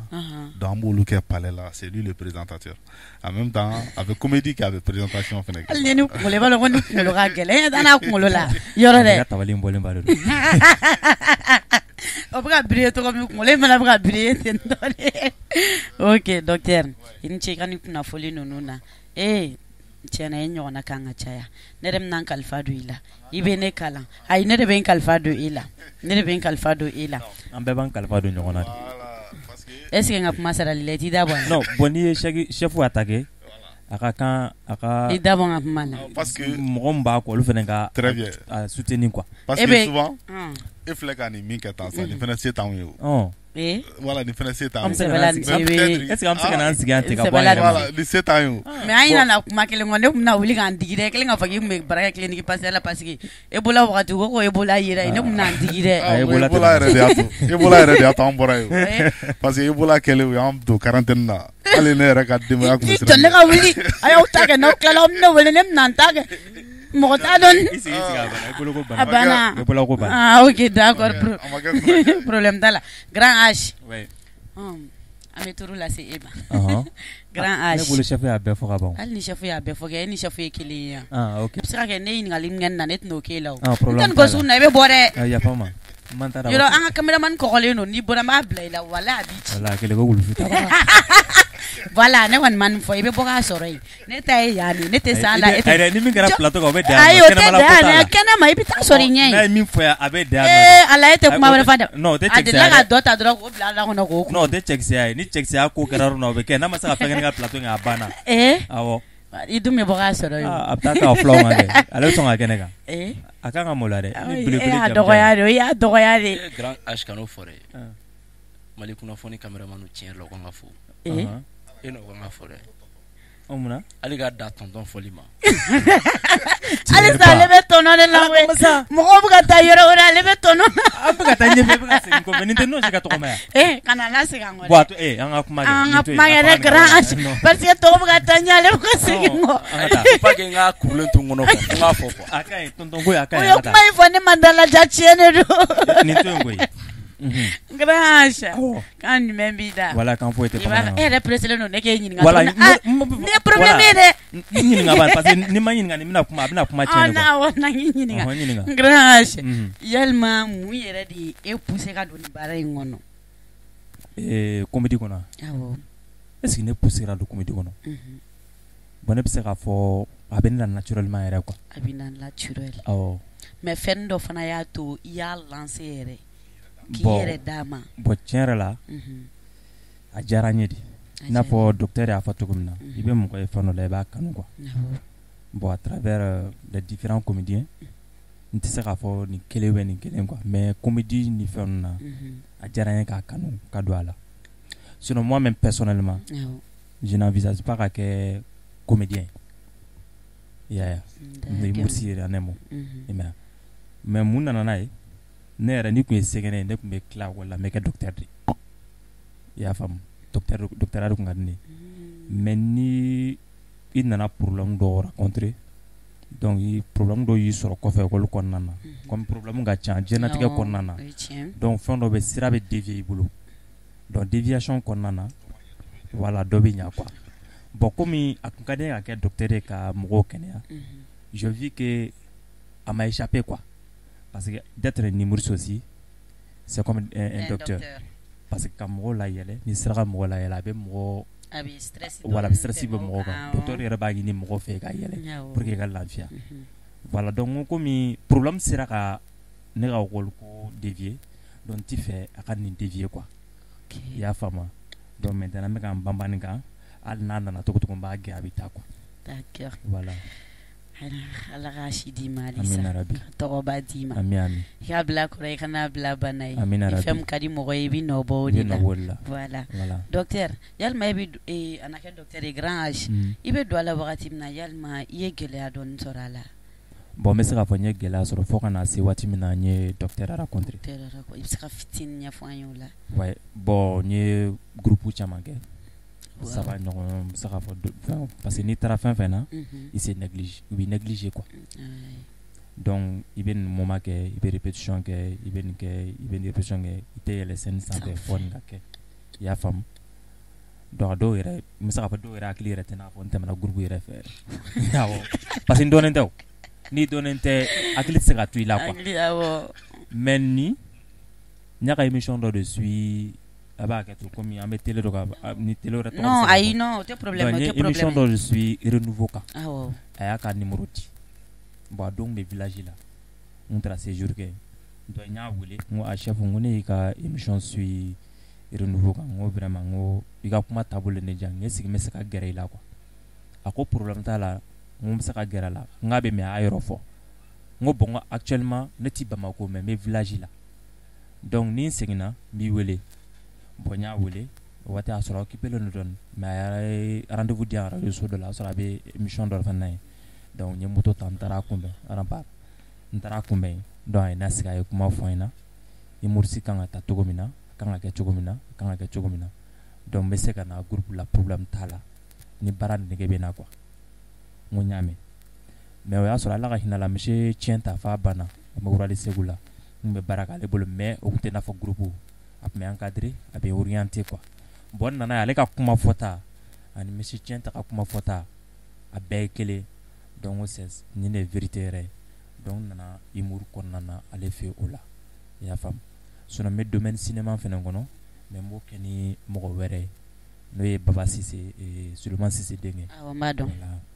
Donc an b'olu kɛ palais la. C'est lui le présentateur. En même temps a bɛ comédie kɛ, a bɛ présentation fɛnɛ kɛ. Hali ni kunkolo, i b'a dɔn ko ni kunkolo ka gɛlɛn, e taa n'a kunkolo la yɔrɔ dɛ. Ne ka tabali in bɔlen ba de don. O bɛ ka briller cogo min, kunkolo in fana bɛ ka briller ten tɔ de. Ok docteur, i ni ce i ka nin kunnafoli ninnu na. Ee, tiɲɛna, e ɲɔgɔnna kan ka caya. Ne yɛrɛ bɛna n kalifa don i la, i bɛ ne kalan. Ayi, ne de bɛ n kalifa don e la, ne de bɛ n kalifa don e la. An bɛɛ b'an kalifa don ɲɔgɔn na de. Est ce que n ka kuma sarali la, i t'i da bɔ a la? Non, bon, n'i ye chef attaqué, a ka kan a ka I da bɔ n ka kuma la. Parce que mɔgɔ min b'a kɔ, olu fana ka Très bien. a soutenir quoi. Parce que souvent e filɛ ka nin min kɛ tan sisan, nin fana se t'anw ye o. Voilà, nin fana se t'anw ye. Est ce que an bɛ se ka n'an sigi yan ten ka bɔ an yɛrɛ ma? Voilà, nin se t'an ye o. Mais an ɲinɛna kuma kelen kɔ. Ne tun bɛna wuli k'an digi dɛ, kelen k'a fɔ k'i tun bɛ baara kɛ clinique Pasteur la, parce que Ebola wagati, u ko ko Ebola yera yen, ne tun bɛna n digi dɛ. Ebola yɛrɛ de y'a to, Ebola yɛrɛ de y'a to an bɔra yen o. Parce que Ebola kɛlen, u y'an don quarantaine na, hali ne yɛrɛ ka denbaya tun bɛ siran. I jɔ ne ka wuli, a y'aw ta kɛ, n'aw tilala aw bɛ ne wele, ne bɛna n ta kɛ. Mɔgɔ t'a dɔn. I sigi, sigi, a banna. Ebola ko banna. A banna. Ebola ko banna. Ah ok, d'accord, problème t'a la. Grand H. Oui. An bɛ turu lase e ma. Grand H. Ne bolo chef y'a bɛɛ fɔ ka ban. Hali ni chef y'a bɛɛ fɔ kɛ, e ni chef ye kelen ye yan. Ah ok. A bɛ se ka kɛ ne ye ɲininkali min kɛ nin na, ne tɛn'o k'e la o. Ah, problème. N tɛ nin ko sugu na, i bɛ bɔ dɛ. Yafa n ma. N man t'a Yɔrɔ an ka caméraman kɔgɔlen don, n'i bɔra n b'a bila i la, walahi a b'i ci. Walahi a kɛlen ko wulufu ta. Voilà, ne kɔni ma nin fɔ, i bɛ bɔ k'a sɔrɔ yen. Ne ta ye yan de, ne tɛ s'a la. Ayi, ni min kɛra plateau kan, o bɛ dan yan. Ayi, o tɛ dan yan, kɛnɛma i bɛ taa sɔrɔ i ɲɛ yen. N'a ye min fɔ yan, a bɛ dan yan. Ee Ala, e tɛ kuma wɛrɛ fɔ dɛ. Non, o tɛ A delila ka dɔ ta dɔrɔn k'o bila a da kɔnɔ k'o kun. Non, o tɛ cɛkisɛya ye. Ni cɛkisɛya ko kɛra yɔrɔ min na, o bɛ kɛ. N'a ma se ka fɛn kɛ ne ka plateau kan, a banna. Ee. Awɔ. I dun bɛ bɔ k'a sɔrɔ yen. A bɛ taa k'a filaw kan kɛ. Ale bɛ sɔn ka kɛ ne kan. Ee. A kan ka maloya dɛ. Ni belebele. E y'a dɔgɔya de, o y'a dɔgɔya de. Grand H, kan'o fɔ dɛ. Mali kunnafoni caméraman, tiɲɛ yɛrɛ la, o kan ka fo. E n'o kan ka fɔ dɛ. O munna? Hali ka da tonton fɔli ma. Halisa ale bɛ tɔnɔ de la koyi. Mɔgɔw bɛ ka taa yɔrɔ wɛrɛ, ale bɛ tɔnɔ na. An bɛ ka taa ɲɛfɛ, i bɛ ka segin kɔfɛ. Nin tɛ n'o si ka tɔgɔma yan. Ee, kana lasegin an kɔ dɛ. Bon, a to an ka kuma kɛ. An ka kuma kɛ dɛ, grand H. Parce que tɔgɔ bɛ ka taa ɲɛ, ale bɛ ka segin kɔ. An ka taa. Faut pas que n ka kurulen to n kɔnɔ quoi, fo n k'a fɔ quoi. A ka ɲi tonton ko a ka O ɲi. ye kuma in fɔ ne ma dalaja, tiɲɛ de don. Nin to yen koyi. Grand H, kan jumɛn b'i da? Wala kan foyi tɛ bamanankan. E yɛrɛ pressé don ne k'e ɲininka. Wala, nin ye problème ye dɛ. N ɲininka bani, parce que ni ma ɲininka, nin bɛna kuma, a bɛna kuma tiɲɛ de quoi. Awɔ, na k'i ɲininka. Ɔhɔn, ɲininka. Grand H, yalima mun yɛrɛ de ye e poussé ka don nin baara in kɔnɔ? Ee, comédie kɔnɔ. Awɔ. Est ce que ne poussé ra don comédie kɔnɔ? Bon, ne bɛ se k'a fɔ A bɛ ne la naturellement yɛrɛ quoi. A bɛ na naturel. Awɔ. Mais fɛn dɔ fana y'a to i y'a lancer yɛrɛ, k'i yɛrɛ d'a ma. Bon, tiɲɛ yɛrɛ la, a diyara n ye de. I n'a fɔ docteur y'a fɔ cogo min na, i bɛ mɔgɔ ye fɛn dɔ la, i b'a kanu quoi. Bon, à travers les différents comédiens, n tɛ se k'a fɔ nin kelen bɛ nin kelen quoi, mais comédie ni fɛn ninnu na, a diyara n ye k'a kanu ka don a la. Sinon moi-même personnellement, je n'envisage pas ka kɛ comédien. I y'a ye wa? Humoriste yɛrɛ en un mot. I m'a ye. Mais mun nana n'a ye? Ne yɛrɛ ni tun ye se kɛ ne ye, ne tun bɛ tila ekɔli la, n bɛ kɛ docteur de ye. I y'a faamu? Docteur, doctorat de tun ka di ne ye. Mais ni i nana problème dɔw rencontrer, donc problème dɔw y'i sɔrɔ kɔfɛ école kɔnɔna na, comme problème ka ca diɲɛlatigɛ kɔnɔna na, donc fɛn dɔ bɛ sira bɛ dévier i bolo. Donc déviation kɔnɔna na, voilà, dɔ bɛ ɲa quoi. Bon, komi a tun ka di ne ye ka kɛ docteur ye ka mɔgɔw kɛnɛya, je vis que a m'a échappé quoi. Parce que d'être un humoriste aussi, c'est comme un docteur. Parce que ka mɔgɔw layɛlɛ, n'i sera ka mɔgɔ layɛlɛ, a bɛ mɔgɔ, voilà, a bɛ stress bɔ mɔgɔ kan. Docteur yɛrɛ b'a ɲini mɔgɔ fɛ ka yɛlɛ pour que i ka lafiya. Voilà, donc komi problème sera ka ne ka école ko dévier, donc n t'i fɛ a ka nin dévier quoi. I y'a faamu? Donc maintenant n bɛ ka n banban nin kan, hali n'a nana cogo cogo, n b'a gɛn, a bɛ taa quoi. D'accord. Voilà. Ala ka si d'i ma halisa, ka tɔgɔba d'i ma. Ami ami. I k'a bila kɔrɔ, i kana bila bana ye. Amina rabi. Fɛn min ka di mɔgɔ ye, i bɛ nɔ bɔ o de la. Voilà. Docteur, yalima e bɛ a na kɛ docteur ye grand âge, i bɛ don a la wagati min na, yalima i ye gɛlɛya dɔɔni sɔrɔ a la? Bon, n bɛ se k'a fɔ n ye gɛlɛya sɔrɔ fo ka na se waati min na n ye docteur rencontré. I bɛ se ka fitinin ɲɛfɔ an ye o la? Ouais, bon, n ye groupe caman kɛ. Saba ɲɔgɔn, n bɛ se k'a fɔ fɛn, parce que n'i taara fɛn fɛn na, i se néglige, u b'i négliger quoi. Donc i bɛ nin moment kɛ, i bɛ répétition kɛ, i bɛ nin kɛ, i bɛ nin répétition kɛ, i tɛ yɛlɛ scène sanfɛ fɔ nin ka kɛ. I y'a faamu? Donc a dɔw yɛrɛ, n bɛ se k'a fɔ dɔw yɛrɛ hakili yɛrɛ tɛ n'a fɔ n tɛmɛna groupe yɛrɛ fɛ. Awɔ, parce que n dɔnnen tɛ o. N'i dɔnnen tɛ, hakili tɛ se ka to i la quoi. Mais ni n y'a ka émission dɔ de suit, a b'a kɛ to komi an bɛ télé dɔ kan, ni télé wɛrɛ tɔgɔ. Non, ayi, non, o tɛ problème, o tɛ problème. Émission dɔ de suit Renouveau kan. Awɔ. A y'a ka numéro di. Bon, a don bɛ village la. N taara séjour kɛ. Donc n y'a wele, n ko a chef, n ko ne y'i ka émission suit Renouveau kan, n ko vraiment, n ko i ka kuma taabolo ne diya, n ko est ce que n bɛ se ka gɛrɛ i la quoi. A ko problème t'a la, n ko n bɛ se ka gɛrɛ a la, n k'a bɛ mais a y'a yɔrɔ fɔ. N ko bon, n ko actuellement ne ti Bamako mais n bɛ village la. Donc ni n seginna, n b'i wele. Bon, n y'a wele, o waati y'a sɔrɔ occupé len don dɔɔni, mais a ye rendez-vous di yan radio so dɔ la, a y'a sɔrɔ a bɛ émission dɔ fana ye. Donc n ye moto ta, n taara a kunbɛn rempart, n taara a kunbɛn. Donc a ye n lasigi, a ye kuma fɔ n ɲɛna, humoriste kan ka taa cogo min na, a kan ka kɛ cogo min na, a kan ka kɛ cogo min na. Donc n bɛ se ka na groupe la, problème t'a la, ni baara nege bɛ n na quoi. N ko n y'a mɛn. Mais o y'a sɔrɔ Ala ka hinɛ la, monsieur Tiɲɛta f'a banna, an bɛ Wurali Segu la, n tun bɛ baara k'ale bolo, mais o tun tɛ n'a fɔ groupe, a tun bɛ encadré, a bɛ orienté quoi. Bon, n nana ye ale ka kuma fɔta ani monsieur Tiɲɛta ka kuma fɔta, a bɛɛ ye kelen. Donc c'est nin de ye vérité yɛrɛ ye. Donc n nana humour kɔnɔna na ale fɛ o la. I y'a faamu? Sinon n bɛ domaine cinéma fɛnɛ kɔnɔ, mais n b'o kɛ ni mɔgɔ wɛrɛ ye, n'o ye Baba Sise, Sulemani Sise denkɛ. Awɔ, n b'a dɔn.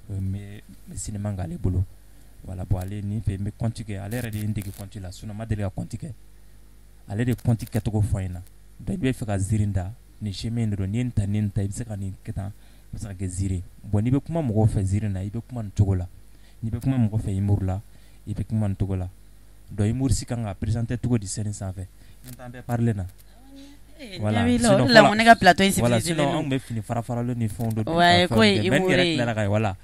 Voilà, n bɛ cinéma k'ale bolo. Voilà, bon, ale nin fɛ n bɛ conte kɛ, ale yɛrɛ de ye n dege conte la, sinon n ma deli ka conte kɛ. Ale de conte kɛcogo fɔ n ɲɛna. Donc i bɛ fɛ ka ziiri da, nin chemin in de don, n'i ye nin ta, n'i ye nin ta, i bɛ se ka nin kɛ tan, i bɛ se ka kɛ ziiri. Bon, n'i bɛ kuma mɔgɔw fɛ ziiri na, i bɛ kuma nin cogo la. N'i bɛ kuma mɔgɔ fɛ humour la, i bɛ kuma nin cogo la. Donc humoriste kan ka présenter cogo di scène sanfɛ? N t'an bɛɛ parler na. Voilà, sinon ne ka plateau in voilà, sinon anw bɛ fini fara faralen ni fɛnw dɔ don. Ouais, ko ye humour ye. Voilà.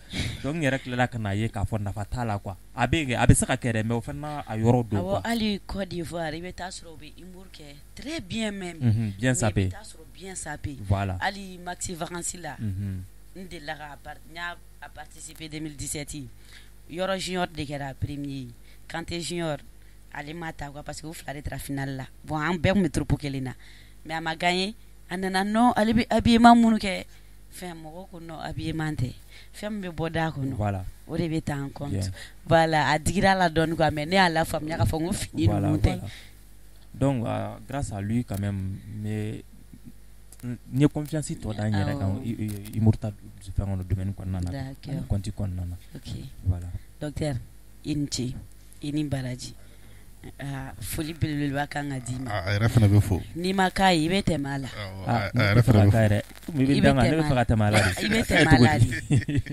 Donc n yɛrɛ tilala ka n'a ye k'a fɔ nafa t'a la quoi. A bɛ kɛ, a bɛ se ka kɛ dɛ, mais o fana n'a yɔrɔ don quoi. Awɔ, hali Côte d'Ivoire, i bɛ taa sɔrɔ u bɛ humour kɛ très bien même. Bien sapé. I bɛ taa sɔrɔ bien sapé. Voilà. Hali Maxi Vacances la. N delila ka n y'a participer 2017. Yɔrɔ junior de kɛra premier ye. Kanté junior, ale ma ta quoi, parce que u fila de taara finale la. Bon, an bɛɛ tun bɛ troupe kelen na. Mais a ma gagné, a nana non, ale bɛ habillement minnu kɛ, fɛn mɔgɔw ko non, habillement tɛ, fɛn min bɛ bɔ da kɔnɔ. Voilà. O de bɛ ta en compte. Voilà, a digira la dɔɔni quoi, mais ne y'a lafaamuya k'a fɔ n ko fini ninnu tɛ. Donc grâce à lui quand même, mais N ye confiance tɔ da n yɛrɛ kan humour ta fɛn kɔnɔ, domaine kɔnɔna na, ani conte kɔnɔna na. Voilà. Docteur, i ni ce, i ni baraji. Foli belebeleba kan ka d'i ma. A yɛrɛ fana bɛ fo. N'i ma k'a ye, i bɛ tɛmɛ a la. A yɛrɛ fana bɛ fo. I bɛ ne bɛ fɛ ka tɛmɛ a la de. I bɛ tɛmɛ a la de.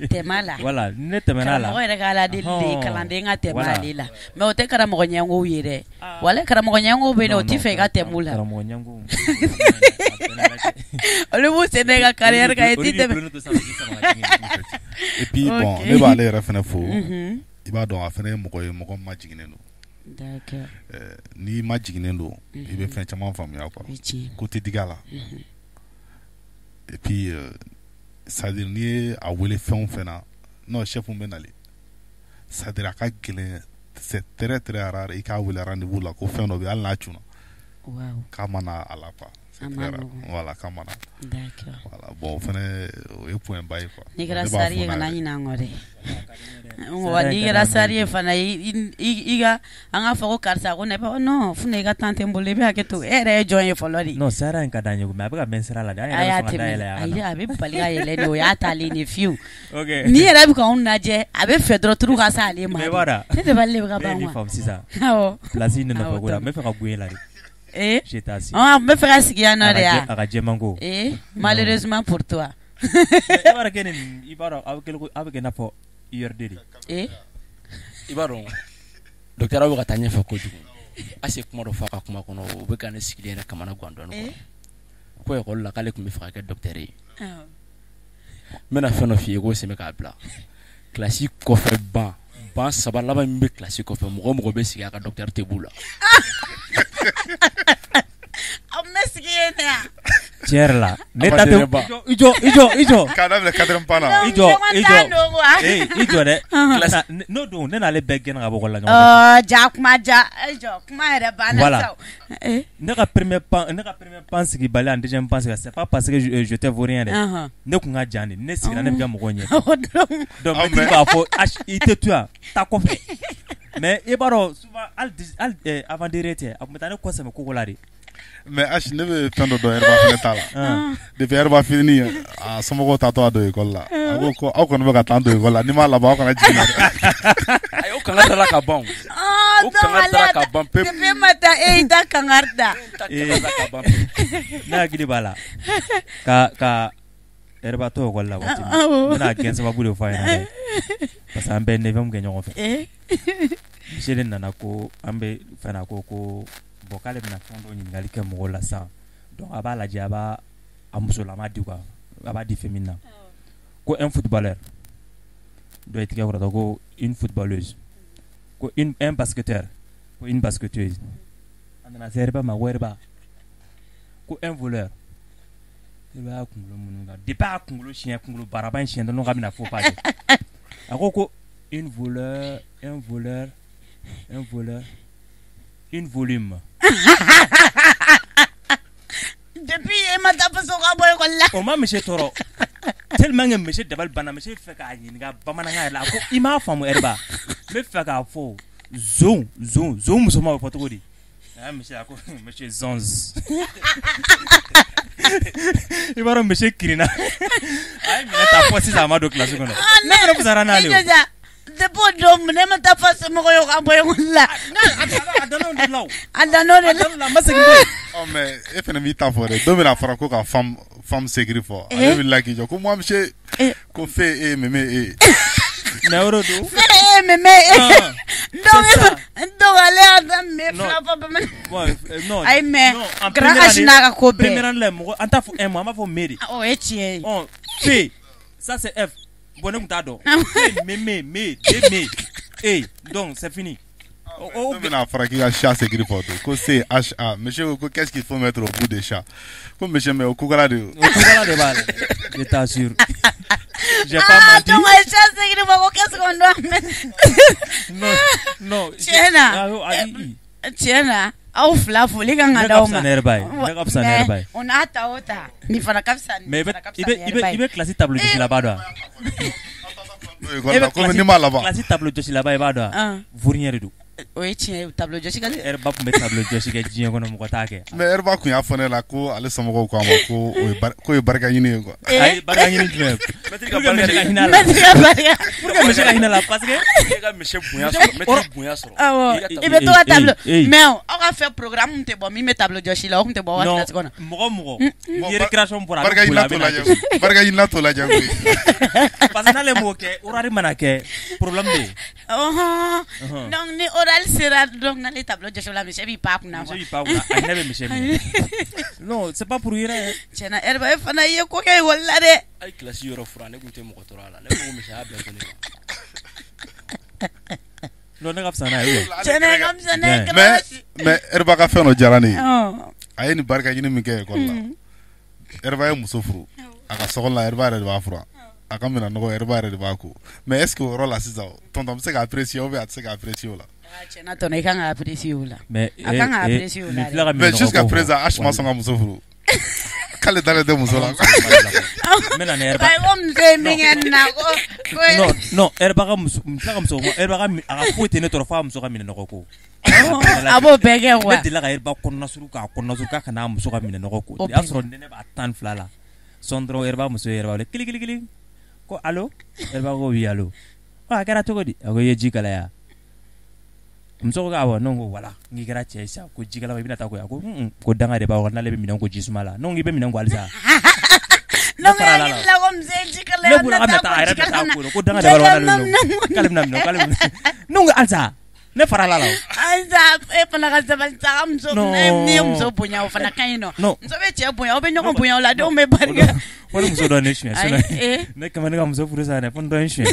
Tɛmɛ a la. Voilà, ne tɛmɛna a la. Karamɔgɔ yɛrɛ ka Ala deli de ye kalanden ka tɛmɛ ale la. Mais o tɛ karamɔgɔ ɲɛngow ye dɛ. Walahi karamɔgɔ ɲɛngow bɛ yen o t'i fɛ i ka tɛmɛ u la. Karamɔgɔ ɲɛngow. Olu b'u sen da i ka carrière kan i t'i tɛmɛ. Et puis bon, ne b'ale yɛrɛ fana fo. I b'a dɔn a fana ye mɔgɔ ye, mɔgɔ majiginnen don. N'i ma jiginnen don, i bɛ fɛn caman faamuya quoi. Ko tɛ digi a la. Et puis c'est à dire n'i ye a wele fɛn o fɛn na, non chef bɛ nalen, c'est à dire a ka gɛlɛn, c'est très très rare i k'a wele rendez-vous la ko fɛn dɔ bɛ yen, hali n'a cunna, k'a ma na a la quoi. C'est très rare. Voilà, k'a ma na. Voilà, bon o fana o ye point ba ye quoi. N'i kɛra star ye kana ɲinɛ an kɔ dɛ. Wa n'i kɛra star ye fana, i ka an k'a fɔ ko karisa ko ne non Funɛ, i ka temps tɛ n bolo, i bɛ hakɛ to, e yɛrɛ ye jɔn ye fɔlɔ de. Non, star in ka d'an ye mais a bɛ ka mɛn sira la de. An yɛrɛ bɛ sɔn ka da yɛlɛ a kan. A bɛ bali ka yɛlɛ de, o y'a taalen de fiyewu. N'i yɛrɛ bɛ k'anw lajɛ, a bɛ fɛ dɔrɔn turu ka s'ale ma. Mais i b'a dɔn. Ne dabali de bɛ ka ban Ne ye min faamu sisan. Awɔ. Place in nɔfɛ ko la, n bɛ fɛ ka bɔ e la de. Je t'assure. N bɛ fɛ ka sigi yan nɔ de ya. A ka jɛman ko. Malheureusement pour toi. I b'a dɔn k'e ni i b'a dɔn aw bɛ kɛ i n'a fɔ URD de. I b'a dɔn docteur, aw bɛ ka taa ɲɛfɛ kojugu. Ase kuma dɔ fɔ a ka kuma kɔnɔ, o bɛ ka ne sigilen yɛrɛ kamana gan dɔɔnin quoi. Ko école la k'ale tun bɛ fɛ ka kɛ docteur ye. N bɛna fɛn dɔ f'i ye k'o sɛmɛ k'a bila. Classe kɔfɛ ban saba laban min bɛ classe kɔfɛ, mɔgɔ o mɔgɔ bɛ sigi a ka docteur tɛ b'u la. Aw bɛ sigi yen de wa? Tiɲɛ yɛrɛ la, ne ta tɛ, i jɔ i jɔ i jɔ. K'a daminɛ quatrième pan na. I jɔ i jɔ i jɔ dɛ. N'o don ne n'ale bɛɛ gɛnna ka bɔ école la ɲɔgɔn fɛ. Ja kuma ja, i jɔ kuma yɛrɛ banna sa o. Ne ka premier pan, ne ka premier pan sigibali ani deuxième pan sigi, c'est pas parce que j'étais vaurien dɛ. Ne kun ka jan de, ne sigira ne bɛ kɛ mɔgɔw ɲɛ. Donc mɛtiri b'a fɔ i tɛ to yan, taa kɔfɛ. Mais i b'a dɔn souvent hali avant dernier tɛ, a tun bɛ taa ne kɔ sɛmɛ koko la de. Mais H, ne bɛ fɛn dɔ dɔn Hɛrɛba fana ta la. Depuis Hɛrɛba fitinin, a somɔgɔw taatɔ a don école la. A ko ko aw kɔni bɛ ka taa n don école la, ni m'a laban aw kana jigin na dɛ. Ayi, o kangari dara ka ban. O kangari dara ka ban pewu. Depuis e ma taa, e y'i ta kangari da. Ne hakili b'a la ka Hɛrɛba to école la waati min, n bɛna gɛn sababu de fɔ a ɲɛna dɛ. Parce que an bɛɛ ye neuvième kɛ ɲɔgɔn fɛ. Monsieur de nana ko an bɛ fɛn na, ko bon k'ale bɛna fɛn dɔ ɲininkali kɛ mɔgɔw la sisan, donc a b'a lajɛ, a b'a a musolama di quoi, a b'a di fɛn min na. Ko un footballeur, dɔ ye tigɛ kɔrɔta ko une footballeuse, ko un basketteur, ko une basketteuse. A nana se Hɛrɛba ma, ko Hɛrɛba, ko un voleur. Hɛrɛba y'a kunkolo munumunu depuis a y'a kunkolo siɲɛ, kunkolo baraba in siɲɛ dɔrɔn k'a bɛna faux pas kɛ. A ko une voleur, un voleur, un voleur, une volume. Depuis e ma taa faso ka bɔ école la. O ma monsieur tɔɔrɔ. Tellement que monsieur dabali banna, monsieur fɛ k'a ɲininka bamanankan yɛrɛ la. A ko i m'a faamu Hɛrɛba, n bɛ fɛ k'a fɔ zon zon zon musoman bɛ fɔ cogo di? Monsieur a ko monsieur zonz. I b'a dɔn monsieur kirinna. A ye minɛ ta fɔ sisan a ma don classe kɔnɔ. Ne fana fisayara n'ale ye. Depuis o don ne ma taa faso mɔgɔ ye ka bɔ école la. A danna o de la o. A danna o de la. A ma segin bilen. Ɔ mais e fana b'i ta fɔ dɛ, don min na a fɔra ko ka femme sécurité fɔ, ale wulila k'i jɔ ko moi monsieur, ko fe e meme e. Mais o de don. Fe e meme e. Donc ale y'a daminɛ fila fɔ bamanan. Non. Ayi mais grand H n'a ka ko bɛɛ. Première année la mɔgɔ an t'a fɔ un mot, an b'a fɔ me de. O ye tiɲɛ ye. Ɔ fe, ça c'est F. Bon ne tun t'a dɔn. Me me me deux me e, donc c'est fini. Don min na a fɔra k'i ka chat sécurité fɔ don, ko C H A, monsieur ko qu'est-ce qu'il faut mettre au bout de chat, ko monsieur mais o kukala de. O kukala de b'a la. Je t'assure. J'ai pas menti. Donc chat sécurité fɔ ko qu'est-ce qu'on doit mettre. Non non. Tiɲɛ na. Tiɲɛ na. Aw fila foli kan ka d'aw ma. Ne ka fisa ni Hɛrɛba ye. Ne ka fisa ni Hɛrɛba ye. O n'a ta o ta, nin fana ka fisa ni Mais i bɛ classe tableau jɔsilaba dɔn wa? E bɛ n'i m'a laban. Classe tableau jɔsilaba i b'a dɔn wa? Vaurien de don. O ye tiɲɛ ye, tableau jɔsi ka Ɛriba tun bɛ tableau jɔsi kɛ diɲɛ kɔnɔ, mɔgɔ t'a kɛ. Mais Ɛriba tun y'a fɔ ne la ko ale somɔgɔw ko a ma ko o ye k'o ye barika ɲini ye quoi. Ayi, barika ɲini jumɛn? Mɛtiri ka Pour que barika misi ka ɲini. hinɛ a la. Mɛtiri ka barika. Pour que misi ka hinɛ a la, parce que E ka misi bonya sɔrɔ, mɛtiri bonya sɔrɔ. Awɔ, I ka i bɛ to ka tableau eh, eh. mais aw ka fɛ programme min tɛ bɔ, min bɛ tableau jɔsi la, o tun tɛ bɔ aw ka non classe kɔnɔ. Mɔgɔ mɔgɔ ni récréation bɔra, a Barika bɛ boli, ɲinina a t'o bɛ na lajɛ koyi. Barika ɲinina t'o lajɛ koyi. Parce que n'ale m'o kɛ, horaire mana kɛ, problème bɛ yen. Ɔhɔn. Donc ni oral sera, donc n'ale tableau jɔsi la, misi b'i pan a kunna Misi quoi. b'i pan a kunna, a hinɛ bɛ misi minɛ. Non, c'est pas pour rien. Tiɲɛna, Ɛriba, e fana ye ko kɛ ekɔli la dɛ. Hali kilasi yɔrɔ furan, ne tun tɛ mɔgɔ tɔɔrɔ a la. Ne ko misi y'a bɛɛ ko ne ma. Non, ne ka fisa n'a ye. Tiɲɛna, e ka fisa n'a ye. Bien. Mais Ɛriba ka fɛn dɔ diyara ne ye. Ɔn. A ye nin barika ɲini min kɛ ekɔli la. Ɛriba ye muso furu. A ka so kɔnɔ la, Ɛriba yɛrɛ de b'a furan. A ka minɛn nɔgɔ, Ɛriba yɛrɛ de b'a ko. Mais est ce que o yɔrɔ la sisan, tonton bɛ se ka apprécier ou bien a tɛ se ka apprécier o la? Ah, tiɲɛna tɔnɔ, i kan ka apprécier o la. Mais A kan ka apprécier o la nin dɛ. filɛ ka Mais minɛnɔgɔ jusqu'à ko fɔ. présent, H ma sɔn ka muso furu. K'ale dalen tɛ muso la. N bɛ na ni Ɛriba. Ayi, ko muso ye min kɛ nin na, ko Non, non, Ɛriba ka muso, n filɛ ka muso ko, Ɛriba ka a ka foyi tɛ ne tɔɔrɔ f'a muso ka minɛnɔgɔ ko. A b'o bɛɛ kɛ quoi. Ne delila ka Ɛriba kɔnɔna suru, k'a kɔnɔna suru k'a kana muso ka minɛnɔgɔ ko. O O y'a bɛɛ. sɔrɔ nɛnɛ b'a 12 la. Sɔn dɔrɔn, Ɛriba muso ye Ɛriba wele kili kili kili. Ko allo? Ɛriba ko oui, allo. Ko a kɛra cogo di? A ko i ye ji kalaya. Muso ko awɔ, ne ko voilà, n k'i kɛra cɛ ye sisan, ko ji kalama i bɛna taa ko a ko un, ko danga de b'a kɔnɔ, n'ale bɛ minɛn ko ji suma la. Ne ko i bɛ minɛn ko halisa. Donc Ne farala e la. hakili la ko muso ye ji kalaya, Ne bolo k'a bɛna taa, a yɛrɛ bɛna taa ko ko danga de b'a la, k'ale bɛna minɛ, k'ale bɛna. Ne ko halisa, ne farala la o. Ayisa, e fana ka sabali sa, ka muso Non. n'i ye muso bonya, o fana ka ɲi nɔ. Non. Muso bɛ cɛ bonya, aw bɛ ɲɔgɔn bonya o la, denw bɛ barika. Ko ni muso dɔ ye ne suɲɛ Ayi, sinon eh. ne kama ne ka muso furu sa dɛ, fo ni dɔ ye n suɲɛ.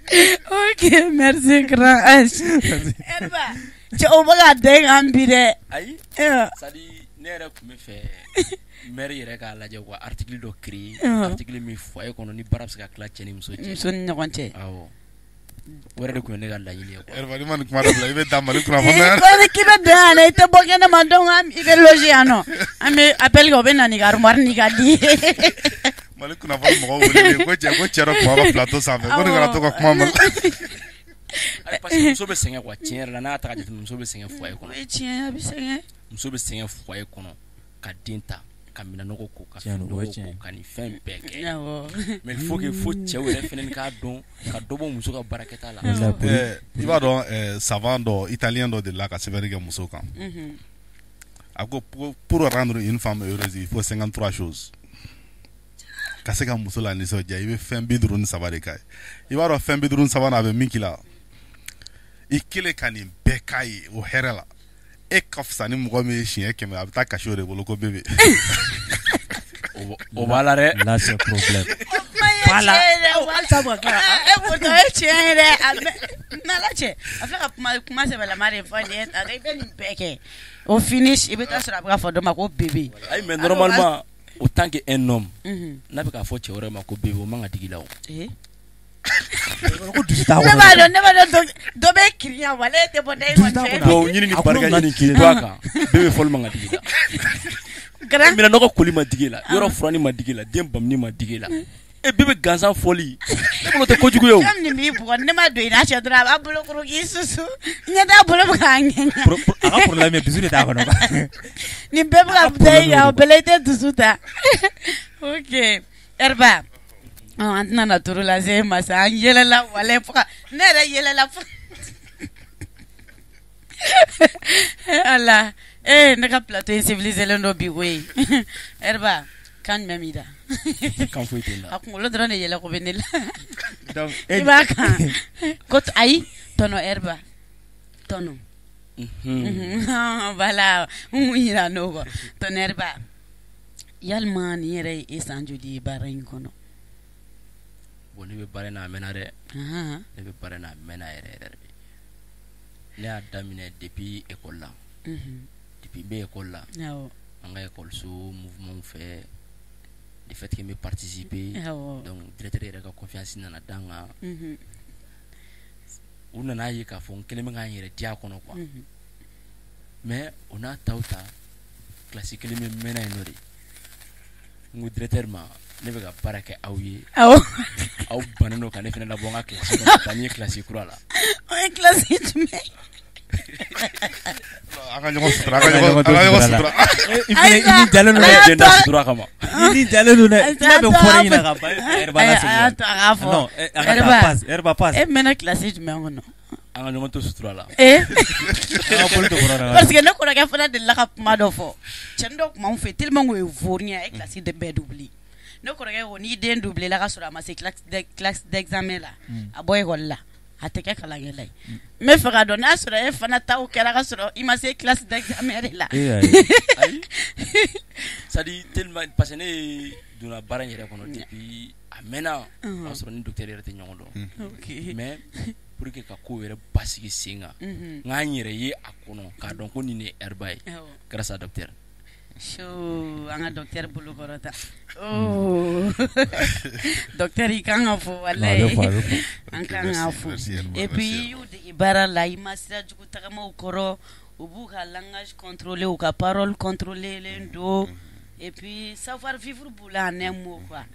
Ok, merci grand H. Erba, cɛ o bɛ ka den kan bi dɛ. Ayi. Eh, C'est à dire ne yɛrɛ tun bɛ fɛ maire yɛrɛ k'a lajɛ u ka article dɔ créer, article min foyer kɔnɔ ni baara bɛ se ka tila cɛ ni muso cɛ. Muso ni ɲɔgɔn cɛ. Awɔ. O yɛrɛ de tun ye ne ka laɲini ye quoi. Ɛriba, n'i ma nin kuma dabila, i bɛ da Mali kunnafoni na. Ko ni k'i bɛ don yan nɔ, i tɛ bɔ kɛnɛ ma, donc i bɛ loger yan nɔ. An bɛ appel kɛ, o bɛ na n'i ka armoire n'i ka lit ye. Mali kunnafoni mɔgɔw welelen ko cɛ, ko cɛ dɔ tun b'aw ka plateau sanfɛ, ko nin kana to ka kuma Mali. Ayi, parce que muso bɛ sɛgɛn quoi, tiɲɛ yɛrɛ la, n'a y'a ta k'a jateminɛ, muso bɛ sɛgɛn foyer O kɔnɔ. ye tiɲɛ ye, a bɛ sɛgɛn. Muso bɛ sɛgɛn foyer kɔnɔ ka den ta, ka minɛnɔgɔ ko, ka Tiɲɛ don, o ye finɔgɔ tiɲɛ ko, ye. ka nin fɛn bɛɛ kɛ. Awɔ. Mais il faut que fo cɛw yɛrɛ fɛnɛ k'a dɔn ka dɔ bɔ muso ka baarakɛta la. I b'a dɔn, savant dɔ, italien dɔ delila ka sɛbɛnni kɛ muso kan. A ko pour rendre une femme heureuse, il faut 53 choses. Ka se ka muso la nisɔndiya, i bɛ fɛn 53 de k'a ye. I b'a dɔn fɛn 53 na, a bɛ min k'i la, i kelen ka nin bɛɛ k'a ye o hɛrɛ la, e ka fisa ni mɔgɔ min ye siɲɛ 100, a bɛ taa kasi o de bolo ko bébé. O b'a la dɛ. Là c'est problème. Kuma ye Voilà. tiɲɛ ye dɛ. Halisa bɛ ka tila ka- Eh, pourtant, o ye tiɲɛ ye dɛ. A bɛ n'Ala cɛ, a filɛ ka kuma sɛbɛlama de fɔ nin ye tan, i bɛ nin bɛɛ kɛ. Au finish, i bɛ taa sɔrɔ a bɛ ka fɔ dɔ ma ko bébé. Ayi, mais normalement, autant que un homme n'a bɛ k'a fɔ cɛ wɛrɛ ma ko bébé, o man ka digi i la o. Eh. Ko dusu t'a Ne kɔnɔ. b'a dɔn, ne b'a dɔn, dɔ bɛ kirinya wala e tɛ bɔ da e Dusu t'a kɔni fɛ. kɔnɔ. Duwawu ɲini ni A barika kulo ɲini k'i to a kan, bébé fɔli man ka digi i la. Grand. Minɛnɔgɔ koli ma digi i la, yɔrɔ furanni ma digi i la, den bamuni ma digi i la. E bébé gansan fɔli, ne bolo tɛ kojugu ye o. Fɛn min b'i bugɔ, ne ma don i n'a cɛ dɔrɔn, a b'a bolo kuru k'i susu. Ɲɛ t'a bolo bɛ k'a ŋɛɲɛ. A ka problème ye dusu de t'a kɔnɔ. Nin bɛɛ bɛ ka da i kan, o bɛɛ la i tɛ dusu ta. Ok, Erba, an tɛna na toro lase e ma sa, an yɛlɛla walayi fo ka ne yɛrɛ yɛlɛla fo. Ala, ne ka plateau in civilisé len don bi koyi. Erba, kan jumɛn b'i da? Kan foyi tɛ n da. A kunkolo dɔrɔn de yɛlɛ ko bɛ ne la. Donc I b'a kan. Ko ayi, tɔnɔ Erba. Tɔnɔ. Voilà, n kun ɲinɛ n'o kɔ. Tɔnɔ Erba, yalima nin yɛrɛ ye e san joli ye baara in kɔnɔ? Bon, ne bɛ baara in na a mɛnna dɛ. Ne bɛ baara in na a mɛnna yɛrɛ yɛrɛ de. Ne y'a daminɛ depuis école la. Depuis n bɛ école la. An ka école so mouvement fɛ, de fait que n bɛ participer. Donc directeur yɛrɛ ka confiance nana da n kan. U nana ye k'a fɔ n kelen bɛ ka n yɛrɛ diya a kɔnɔ quoi. Mais o n'a taw ta, classe kelen bɛ mɛnna yen nɔ de. N ko directeur ma, Ne bɛ ka baara kɛ aw ye. Awɔ. Aw bannen don ka ne fana labɔ n ka classe kɔnɔ ka taa n ye classe kura la. O ye classe jumɛn? An ka ɲɔgɔn sutura, an ka ɲɔgɔn sutura. I fana i ni jalen don Ala dɛ. ye diɲɛ da sutura kama. I ni jalen don dɛ. Kuma bɛ fɔra e ɲɛna ka ban Hɛrɛba A y'a lasegin. to a k'a fɔ. Non, an ka taa Hɛrɛba. passe, Hɛrɛba passe. E mɛnna classe jumɛn kɔnɔ? An ka ɲɔgɔn to sutura la. Ee An ka boli to kɔrɔ la. Parce que ne kɔrɔkɛ fana delila ka kuma dɔ fɔ. Cɛnin dɔ tun b'anw fɛ tellement que o ye vaurien a ye classe de bɛɛ doubler. Ne kɔrɔkɛ ko n'i den doubler la ka sɔrɔ a ma se classe d'examen la, a bɔ école la, a tɛ kɛ kalankɛla ye. N bɛ fɛ k'a dɔn n'a sɔrɔ e fana taw kɛra ka sɔrɔ i ma se classe d'examen de la. E ayi. Ayi. C'est à dire tellement parce que ne ye donna baara in yɛrɛ kɔnɔ depuis a mɛnna. O y'a sɔrɔ ni docteur yɛrɛ tɛ ɲɔgɔn dɔn. Ok. Mais pour que ka kow yɛrɛ basigi sen kan, n k'an yɛrɛ ye a kɔnɔ k'a dɔn ko nin de ye Hɛrɛba ye. Awɔ. Grâce à docteur. So an ka docteur bolo kɔrɔta. Oh. Docteur i kan ka fo Non, a bɛ fo, a walayi. bɛ fo. An Ok, kan merci, ka fo. merci, Hɛrɛba, Et puis merci, i y'u dege baara la, i ma sira jugu tagamaw kɔrɔ, u b'u ka langage contrôler, u ka parole contrôler len don. Et puis savoir vivre b'u la en un mot quoi.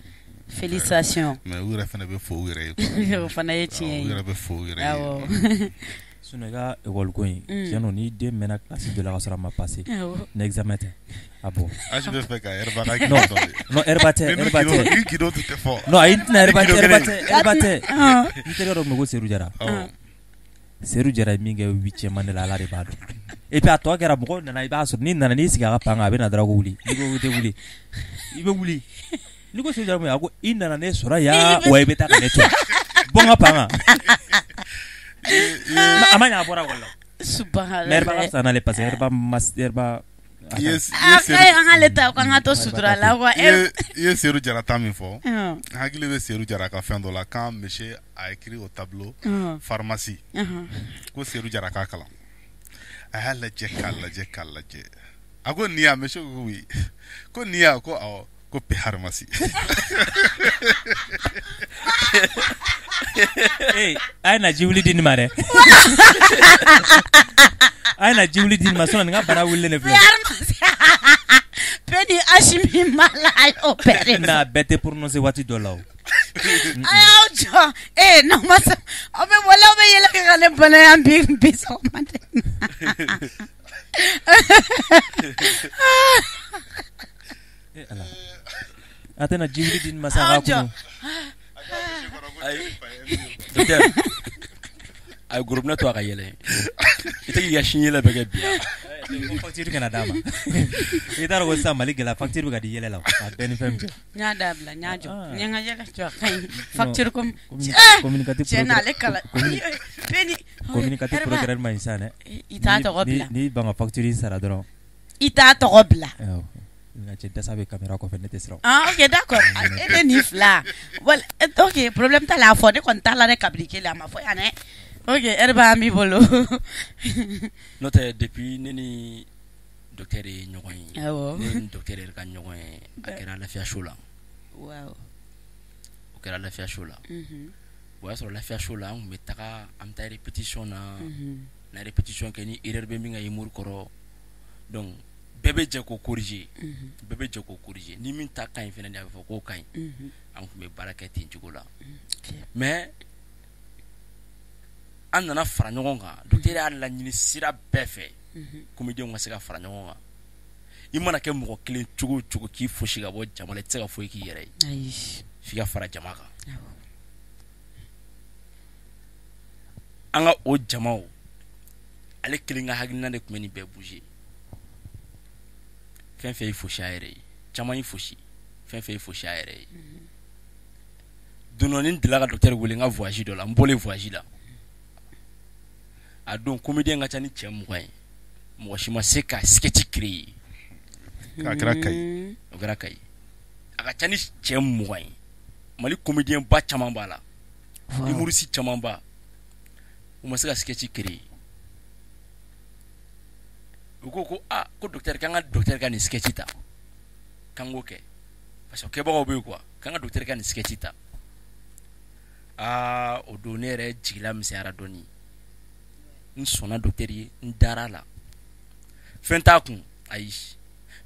Félicitations. Mais u yɛrɛ fana bɛ fo u yɛrɛ ye quoi. O fana ye tiɲɛ U ye. yɛrɛ bɛ fo u yɛrɛ ye. Awɔ. Sinon i ka école ko in, tiɲɛ don n'i den mɛnna classe dɔ la ka sɔrɔ a ma passer, Awɔ. ni examen tɛ, a bɔ. Age bɛ fɛ ka Hɛrɛba ka gindo dɔn de. Non, Hɛrɛba tɛ, Ni Hɛrɛba tɛ. ni gindo tɛ fɔ. Non, ayi n tɛna Hɛrɛba Ni tɛ, gindo Hɛrɛba kelen. tɛ, Hɛrɛba tɛ. Ah. N terikɛ dɔ tun bɛ ko Seru Jara. Awɔ. Seru Jara ye min kɛ huitième année la Ala de b'a dɔn. Et puis a tɔ kɛra mɔgɔw nana i b'a sɔrɔ n'i nana n'i sigi a ka pan kan a bɛ na dɔrɔn ko wuli. N'i ko i tɛ wuli, i bɛ wuli. N'i ko Seru Jara mun ye a ko i nana ne sɔrɔ yan wa i bɛ taa ka ne to yan. Bɔ n ka pan kan. A ma ɲɛ a bɔra ekɔli la. Subhanallah. Mais Hɛrɛba ka fisa n'ale parce que Hɛrɛba ma Hɛrɛba I ye Ah, Seru k'an an k'ale ta k'an ka to sutura la quoi. i ye i ye Seru Jara ta min fɔ. Ɔn. N hakili bɛ Seru Jara ka fɛn dɔ la quand monsieur a écrit au tableau Ɔn. pharmacie Ɔhɔn. ko Seru Jara k'a kalan. A y'a lajɛ k'a lajɛ k'a lajɛ. A ko nin ya monsieur ko oui. Ko nin ya ko awɔ ko pharmacie. Ee a ye na jiwuli di nin ma dɛ. A ye na jiwuli di nin ma sinon nin ka bana wulilen de filɛ. P ni H min b'a la a y'o bɛɛ de Na bɛɛ tɛ prononcer waati dɔ la o. A y'aw jɔ ee n'aw ma sɔn aw bɛ wala aw bɛ yɛlɛ kɛ ka ne bana yan bi bi sɔgɔma dɛ. Eh Ala. A tɛna jiwuli di nin ma sa a Aw k'a jɔ. kunu. Ayi. Docteur. A ye gorobinɛ to a ka yɛlɛ. I tɛ k'i ka sin yɛlɛ bɛɛ kɛ bi yan. Ko facture kana d'a ma. I t'a dɔn ko sisan Mali gɛlɛya facture bɛ ka di yɛlɛ la o. A bɛɛ ni fɛn min cɛ. N y'a dabila n y'a jɔ Ah. n ye n ka yɛlɛ jɔ a ka ɲi facture ko Communicatif cɛ n'ale kala P ni communicatif Hɛrɛba, procureur ma ɲi sisan dɛ. I t'a tɔgɔ bila N'i ban ka facture sara dɔrɔn. I t'a tɔgɔ bila. Awɔ. Nka cɛ dasa bɛ caméra kɔfɛ ne tɛ siran. Ah ok d'accord e ne nin fila wala ok problème t'a la a fɔ ne kɔni t'a la dɛ kabini kelen a ma fɔ yan dɛ ok Hɛrɛba an b'i bolo. N'o tɛ depuis ne ni docteur ye ɲɔgɔn ye. Awɔ. Ne ni docteur yɛrɛ ka ɲɔgɔn ye a kɛra lafiya so la. Waaw. O kɛra lafiya so la. Mhm. O y'a sɔrɔ lafiya so la an tun bɛ taga an bɛ taa répétition na. Mhm. Na répétition kɛ ni erreur bɛ min ka humour kɔrɔ donc bɛɛ bɛ jɛ k'o corriger. Bɛɛ bɛ jɛ k'o corriger ni min ta ka ɲi fɛnɛ a bɛ fɔ k'o ka ɲi. Mhm. An tun bɛ baara kɛ ten cogo la. Ok. Mais an nana fara ɲɔgɔn kan docteur y'a laɲini sira bɛɛ fɛ comédien ka se ka fara ɲɔgɔn kan. I mana kɛ mɔgɔ kelen cogo o cogo k'i fosi ka bɔ jama la i tɛ se ka foyi k'i yɛrɛ ye. Ayi. F'i ka fara jama kan. Awɔ. An ka o jamaw ale kelen ka hakilina de tun bɛ nin bɛɛ bouger. Fɛn fɛn y'i fosi a yɛrɛ ye caman y'i fosi fɛn fɛn y'i fosi a yɛrɛ ye. Don dɔ ni n delila ka docteur wele n ka voyage dɔ la n bɔlen voyage la. A don comédien ka ca ni cɛ 20 ye mɔgɔ si ma se ka sketch créer. A kɛra Kayi. O kɛra Kayi. A ka ca ni cɛ 20 ye Mali comédien ba caman b'a la. Humoriste caman ba u ma se ka sketch créer. U ko ko aa ko docteur k'an ka docteur ka nin sketch ta k'an k'o kɛ parce que kɛbagaw bɛ yen quoi k'an ka docteur ka nin sketch ta aa o don ne yɛrɛ jigila misɛnyara dɔɔni n sɔnna docteur ye n dara a la fɛn t'a kun ayi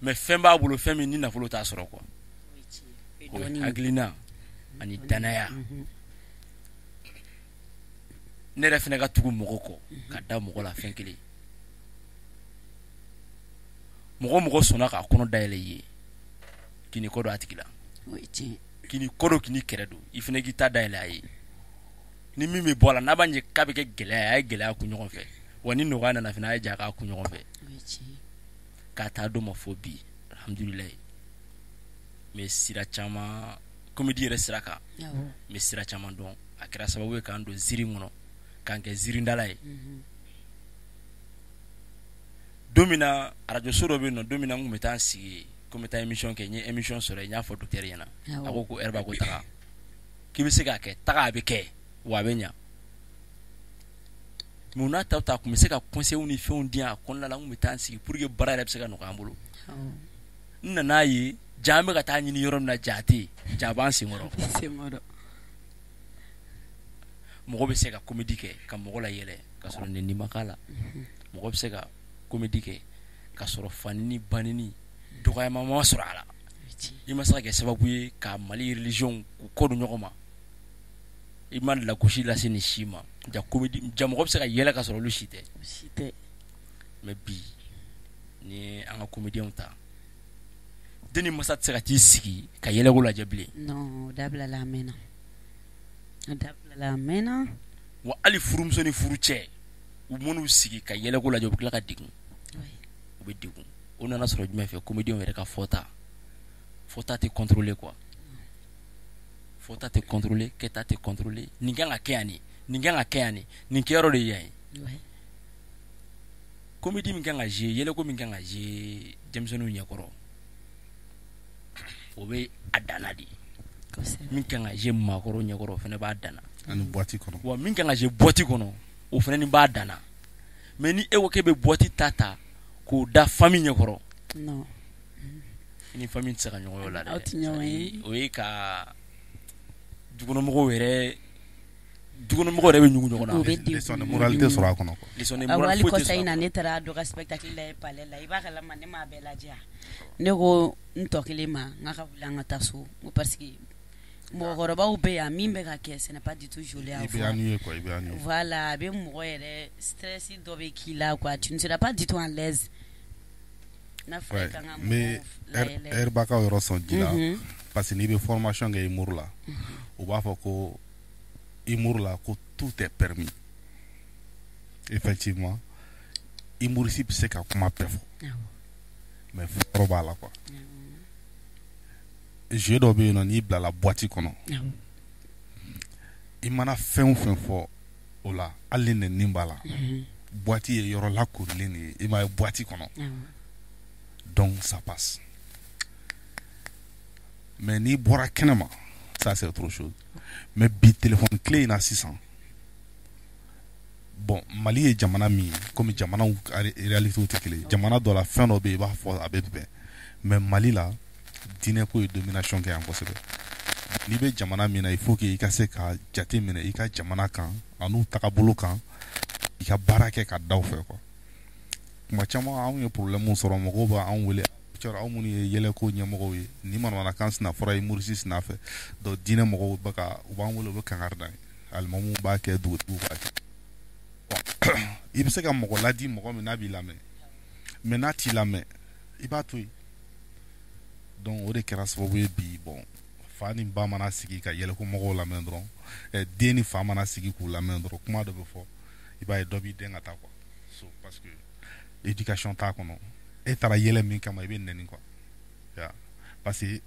mais fɛn b'a bolo fɛn min ni nafolo t'a sɔrɔ quoi. O ye hakilina ani danaya. Ne yɛrɛ fana ka tugu mɔgɔ kɔ ka da mɔgɔ la fɛn kelen. Mɔgɔ mɔgɔ sɔnna k'a kɔnɔ dayɛlɛ i ye k'i ni kɔ don a tigi la. K'i ni kɔ don, k'i ni kɛrɛ don, i fana k'i ta dayɛlɛ a ye. Ni min bɛ bɔ a la, n'a b'a ɲɛ k'a bɛ kɛ gɛlɛya ye, a ye gɛlɛya kun ɲɔgɔn fɛ. Wa ni nɔgɔya nana fana, a ye jɛ a k'a kun ɲɔgɔn fɛ. K'a taa don ma fo bi, alhamdulilayi. N bɛ sira caman, comédie yɛrɛ sira kan, n bɛ sira caman dɔn. A kɛra sababu ye k'an don ziiri kɔnɔ, k'an kɛ ziirindala ye. Don min na arajoso dɔ bɛ yen nɔ, don min na n tun bɛ taa n sigi ko n bɛ taa émission kɛ, n ye émission sɔrɔ yen, n y'a fɔ docteur ɲɛna. A ko ko Hɛrɛba ko taga, k'i bɛ se k'a kɛ, taga a bɛ kɛ, wa a bɛ ɲa. Mais o n'a ta ta, a tun bɛ se ka conseils ni fɛnw di yan a kɔnɔna la, n tun bɛ taa n sigi pour que baara yɛrɛ bɛ se ka nɔgɔya an bolo. N nan'a ye ja an bɛ ka taa ɲini yɔrɔ min na, ja tɛ yen, ja b'an senkɔrɔ. Mɔgɔ bɛ se ka comédie kɛ ka mɔgɔ layɛlɛ ka sɔrɔ nɛni ma k'a la. Mɔgɔ bɛ se ka comédie kɛ ka sɔrɔ fanini banini dɔgɔyama ma sɔrɔ a la. I ma se ka kɛ sababu ye ka Mali religion k'u kɔ don ɲɔgɔn ma. I ma lagosi lase nin si ma. Ja comédie, ja mɔgɔ bɛ se ka yɛlɛ ka sɔrɔ olu si tɛ. Mais bi ni an ka comédiens ta, den ni masa tɛ se ka t'i sigi ka yɛlɛko lajɛ bilen. Non, o dabilala a mɛnna. A dabilala a mɛnna. Wa hali furumuso ni furucɛ, u man'u sigi ka yɛlɛko lajɛ, u bɛ tila ka degun. U bɛ degun. O nana sɔrɔ jumɛn fɛ? Comédiens yɛrɛ ka fɔta. Fɔta tɛ contrôler quoi. Fɔta tɛ contrôler, kɛta tɛ contrôler. Nin kan ka kɛ yan nin, nin kan ka kɛ yan nin, nin kɛyɔrɔ de ye yan ye. Comédie min kan ka jouer, yɛlɛko min kan ka jouer denmisɛnninw ɲɛkɔrɔ, o bɛ a danna de. Min kan ka jouer maakɔrɔw ɲɛkɔrɔ, o fana b'a danna. Ani boîte kɔnɔ. Wa min kan ka jouer boîte kɔnɔ, o fana ni b'a danna. Mais ni e ko k'e bɛ boîte ta k'o da famille ɲɛkɔrɔ. Non. I ni famille tɛ se ka ɲɔgɔn ye o la dɛ. Aw tɛ ɲɔgɔn ye. O ye ka dukɔnɔmɔgɔw yɛrɛ, dukɔnɔmɔgɔw yɛrɛ bɛ ɲugun ɲɔgɔn na. O bɛ degun. Leçon de morale sɔrɔ a kɔnɔ quoi. Leçon de morale Hali foyi tɛ kɔsa sɔrɔ a in na kɔnɔ. ne taara dɔ ka spectacle la palais la, i b'a kalama ne m'a bɛɛ lajɛ. Ne ko n tɔ kelen ma n ka wuli an ka taa so, n ko parce que mɔgɔkɔrɔbaw bɛ yan, min bɛ ka kɛ ce n'est pas du tout joli à I bɛ voir. ennuyé quoi, i bɛ ennuyé. Voilà, a bɛ mɔgɔ yɛrɛ stress dɔ bɛ k'i la quoi, tu ne seras pas du tout à l'aise. N'a fɔra k'an ka n bɛ mɔgɔw layɛlɛ. Hɛrɛbakaw yɔrɔ sɔn ji la, parce que n'i bɛ formation kɛ humour la, u b'a fɔ ko humour la ko tout est permis. Effectivement, humoriste bɛ se ka kuma bɛɛ fɔ. Mais fɔlɔ b'a la quoi. Jeu dɔ bɛ yen nɔ, n'i bilala boîte kɔnɔ, i mana fɛn o fɛn fɔ o la, hali ni nɛni b'a la, boîte ye yɔrɔ lakorilen de ye, i m'a ye boîte kɔnɔ. Donc ça passe. Mais n'i bɔra kɛnɛ ma, ça c'est autre chose. Mais bi téléphone clé in na sisan, bon, Mali ye jamana min ye, komi jamanaw réalité tɛ kelen ye. Jamana dɔ la, fɛn dɔ bɛ yen, i b'a fɔ a bɛ bɛn. Mais Mali la, diinɛ ko ye domination kɛ yan kosɛbɛ. N'i bɛ jamana min na, il faut que i ka se ka jate minɛ i ka jamana kan an'u tagabolo kan, i ka baara kɛ ka da o fɛ quoi. Tuma caman anw ye problème sɔrɔ, mɔgɔw b'anw wele, aw minnu ye yɛlɛko ɲɛmɔgɔw ye, ni manamanakan sina fɔra humoriste sina fɛ, donc diinɛ mɔgɔw bɛ ka u b'an wele, u bɛ kangari da ye, alimamuw b'a kɛ, dugutigiw b'a kɛ. I bɛ se ka mɔgɔ ladi mɔgɔ min n'a b'i lamɛn, mais n'a t'i lamɛn, i b'a to yen. Donc o de kɛra sababu ye bi, bon, fa ni ba mana sigi ka yɛlɛko mɔgɔw lamɛn dɔrɔn, den ni fa mana sigi k'u lamɛn dɔrɔn, kuma dɔ bɛ fɔ, i b'a ye dɔ b'i den ka taa quoi. So parce que éducation t'a kɔnɔ. E taara yɛlɛ min kama, i bɛ nɛni quoi. Parce que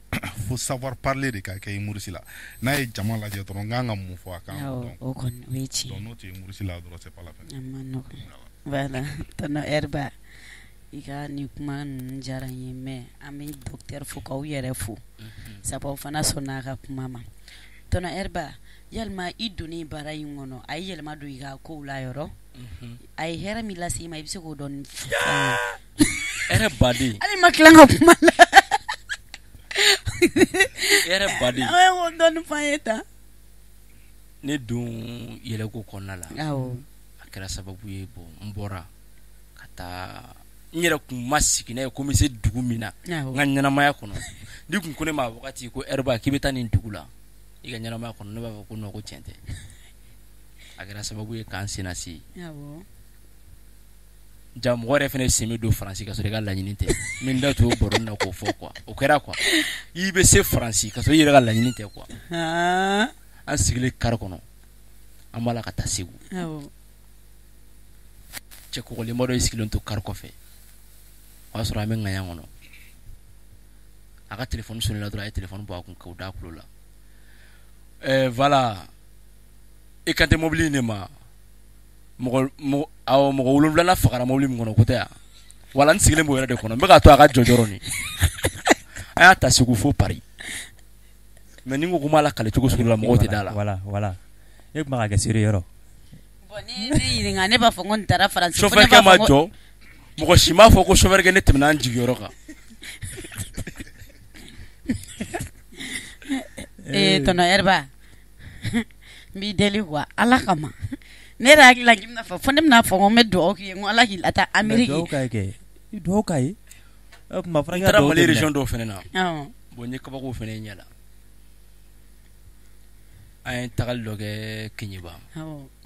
faut savoir parler de ka kɛ humoriste la. N'a ye jama lajɛ dɔrɔn, n kan ka mun fɔ a kan dɔn. O kɔni o ye tiɲɛ. Donc n'o tɛ humoriste la dɔrɔn, c'est pas la peine. A ma nɔgɔn. Voilà, tonton Hɛriba, i ka nin kuma ninnu diyara n ye, mais an bɛ docteur fo k'aw yɛrɛ fo, sabu aw fana sɔnna a ka kuma ma. Tonton Hɛriba, yalima i donnen baara in kɔnɔ, a ye yɛlɛma don i ka kow la yɔrɔ? A ye hɛrɛ min lase i ma, i bɛ se k'o dɔɔni fɔ an ye? Hɛrɛ baden. Hali ma tila n ka kuma la. Hɛrɛ baden. An k'o dɔɔni fɔ an ye tan. Ne don yɛlɛko kɔnɔna la. Awɔ. A kɛra sababu ye, bon, n bɔra ka taa n yɛrɛ kun ma sigi n'a ye ko n bɛ se dugu min na n ka ɲɛnamaya kɔnɔ, N'i kun ko ne ma a wagati ko Hɛriba k'i bɛ taa nin dugu la i ka ɲɛnamaya kɔnɔ, ne b'a fɔ ko non, ko tiɲɛ tɛ. A kɛra sababu ye k'an sen lase. Ja mɔgɔ yɛrɛ fana sen bɛ don Faransi ka sɔrɔ i ka laɲini tɛ. N bɛ n da to o baro na k'o fɔ quoi. O kɛra quoi. I bɛ se Faransi ka sɔrɔ i yɛrɛ ka laɲini tɛ quoi. An sigilen car kɔnɔ, an b'a la ka taa Segu. Cɛ kɔgɔlenba dɔ sigilen to car kɔfɛ. O y'a sɔrɔ an bɛ ŋaɲa kɔnɔ. A ka téléphone sonné la dɔrɔn, a ye téléphone bɔ a kun k'o da a tulo la. Voilà. I kan tɛ mobili in de ma. Mɔgɔ 7 fagara mobili min kɔnɔ, ko tɛ yan. Wala n sigilen b'o yɛrɛ de kɔnɔ. N bɛ k'a to a ka jɔ jɔrɔ nin. An y'a ta Segu fo Paris. Mais ni n ko m'a lakale cogo sugu la, mɔgɔw tɛ da la. Voilà, voilà. E tun bɛ ka kɛ seere yɔrɔ. Bon, ni ne ɲininka, ne b'a fɔ ko n taara Faransi. Chauffeur kɛ ma jɔ. Mɔgɔ si m'a fɔ ko chauffeur kɛ ne tɛmɛna an jigiyɔrɔ kan. Tonton Hɛriba, n b'i deli quoi, Ala kama. Ne yɛrɛ hakili la k'i bɛna fɔ, fo ne bɛna fɔ ko n bɛ dugawu k'i ye, n ko Ala k'i lataa Amérique. Dugawu k'a ye kɛ, i dugawu k'a ye. O tuma fɔra k'i ka dugawu N taara Mali région dɔw fana na. Bon, n ye kabako fana ye ɲɛ la. An ye tagali dɔ kɛ Keɲeba.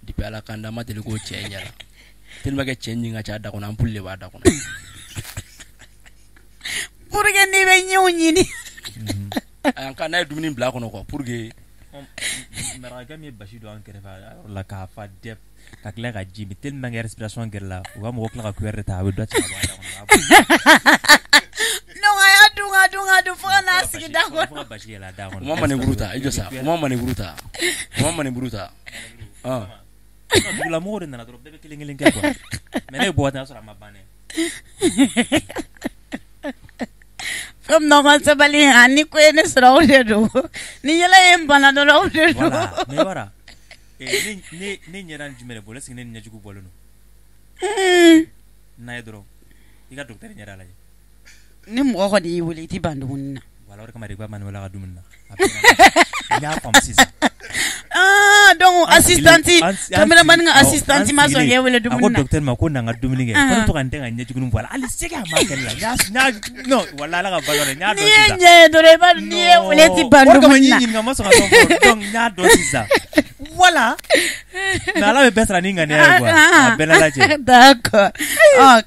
Depuis Ala k'an da, n ma deli k'o cɛ ye ɲɛ la. Tellement que cɛ ɲin ka ca a da kɔnɔ, ampoule de b'a da kɔnɔ. Pour que n'i bɛ ɲɛw ɲini. A n'a ye dumuni bila a kɔnɔ quoi, pour que Marakakɛ min ye basi don an kɛrɛfɛ a yɔrɔ la k'a fa dɛ ka tila ka ji min, tellement que respiration gɛrɛ la, u ka mɔgɔ tila ka cuillère de ta, a bɛ dɔ cɛ ka bɔ a da kɔnɔ. Donc a y'a dun ka dun ka dun fo ka n'a sigi da kɔnɔ. Fo ka basi yɛlɛ a da kɔnɔ. U ma maneburu ta, i jɔ sa, u ma maneburu ta, u ma maneburu ta. Dugulamɔgɔw de nana dɔrɔn, bɛɛ bɛ kelen kelen kɛ quoi. Mais ne ye bɔ waati o y'a sɔrɔ a ma ban dɛ. Fɛn min n'aw ka sabali, ni ko ye ne sɔrɔ, aw de don. Ni yɛlɛ ye n bana dɔrɔn, aw de don. Voilà, mais i b'a dɔn, ne ɲɛda ni jumɛn de bɔ, est-ce que ne ni ɲɛjugu bɔlen don? N'a ye dɔrɔn, i ka docteur ɲɛda lajɛ. Ni mɔgɔ kɔni y'i wele, i t'i ban dumuni na. Voilà, o de kama de ma ne wele a ka dumuni na. N y'a faamu sisan. Donc assistante, cameraman ka assistante ma sɔn k'e wele dumuni na. A ko docteur ma ko na n ka dumuni kɛ. Ko ne to ka n tɛ ka ɲɛjugu bɔ a la. Hali sɛgɛ a ma kɛ ne la. Non, walahi Ala ka barika da, n y'a dɔn sisan. N'i ye ɲɛ ye dɔrɔn, i b'a dɔn n'i ye wele i t'i ban dumuni na. O de kama n y'i ɲininka, n ma sɔn ka fɛn fɔ. Donc n y'a dɔn sisan. Voilà. Mais Ala bɛ bɛɛ sara ni ŋaniya ye quoi. A bɛɛ n'Ala cɛ. D'accord.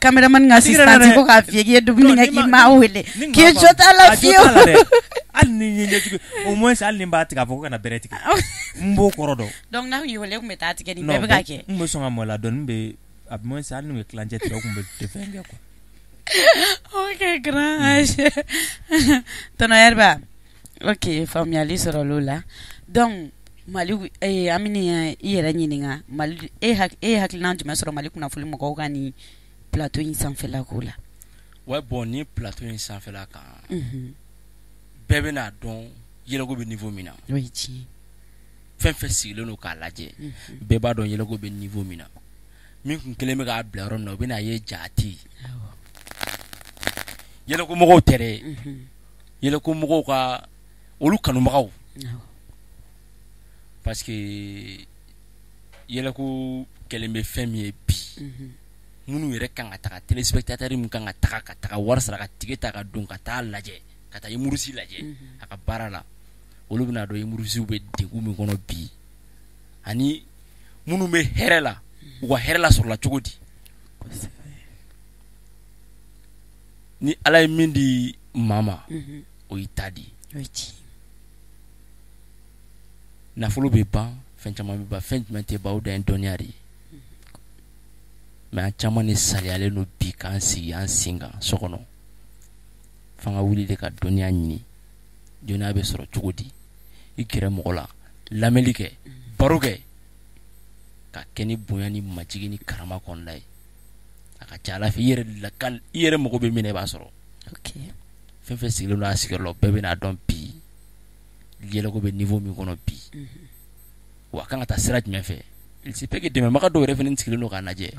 Cameraman ka assistante ko k'a f'i ye k'i ye dumuni kɛ k'i m'a wele. K'i jo t'a la fiyewu. Hali ni n ye ɲɛjugu, au moins hali ni n b'a tigɛ, a fɔ ko kana bɛrɛ tigɛ. N b'o kɔrɔ dɔn. Donc n'a y'i wele, e tun bɛ taa tigɛ nin bɛɛ bɛ ka kɛ. N bɛ sɔn ka maloya dɔɔni, n bɛ a moins hali n'u ye tilancɛ tigɛ, o tun bɛ fɛn kɛ quoi. Ok, grand. Tonton Hɛriba, ok, faamuyali sɔrɔla o la. Donc Mali, an bɛna i yɛrɛ ɲininka, Mali, e ye hakilina jumɛn sɔrɔ Mali kunnafoni mɔgɔw ka nin plateau in sanfɛla ko la? Ouais, bon, nin plateau in sanfɛla kan, bɛɛ bɛna dɔn yɛlɛko bɛ niveau min na. O ye tiɲɛ. Fɛn fɛn sigilen don k'a lajɛ, bɛɛ b'a dɔn yɛlɛko bɛ niveau min na. Min kun kelen bɛ k'a bila yɔrɔ min na, o bɛna ye jate. Yɛlɛko mɔgɔw tɛ dɛ. Yɛlɛko mɔgɔw ka olu kanubagaw. Parce que yɛlɛko kɛlen bɛ fɛn min ye bi, minnu yɛrɛ kan ka taga, téléspectateur min kan ka taga ka taga wari sara ka ticket ta ka don ka taa lajɛ, ka taa humoriste lajɛ a ka baara la, olu bɛna dɔn humoriste bɛ degun min kɔnɔ bi, ani minnu bɛ hɛrɛ la, u ka hɛrɛ lasɔrɔla cogo di. Ni Ala ye min di maa ma, o y'i ta di. Nafolo bɛ ban, fɛn caman bɛ ban, fɛn jumɛn tɛ ban, o dan ye dɔnniya de ye. Mais an caman de saliyalen don bi k'an sigi an sen kan so kɔnɔ. F'an ka wuli de ka dɔnniya ɲini. Dɔnniya bɛ sɔrɔ cogo di? I gɛrɛ mɔgɔ la, lamɛnli kɛ, baro kɛ, ka kɛ ni bonya ni majigin ni karama kɔnɔna ye. A ka ca Ala fɛ, i yɛrɛ mago bɛ min na, i b'a sɔrɔ. Fɛn fɛn sigilen don a sigiyɔrɔ la, bɛɛ bɛna dɔn bi yɛlɛko bɛ niveau min kɔnɔ bi, wa a kan ka taa sira jumɛn fɛ. Il se peut que dɛmɛbaga dɔw yɛrɛ fana sigilen don k'a lajɛ,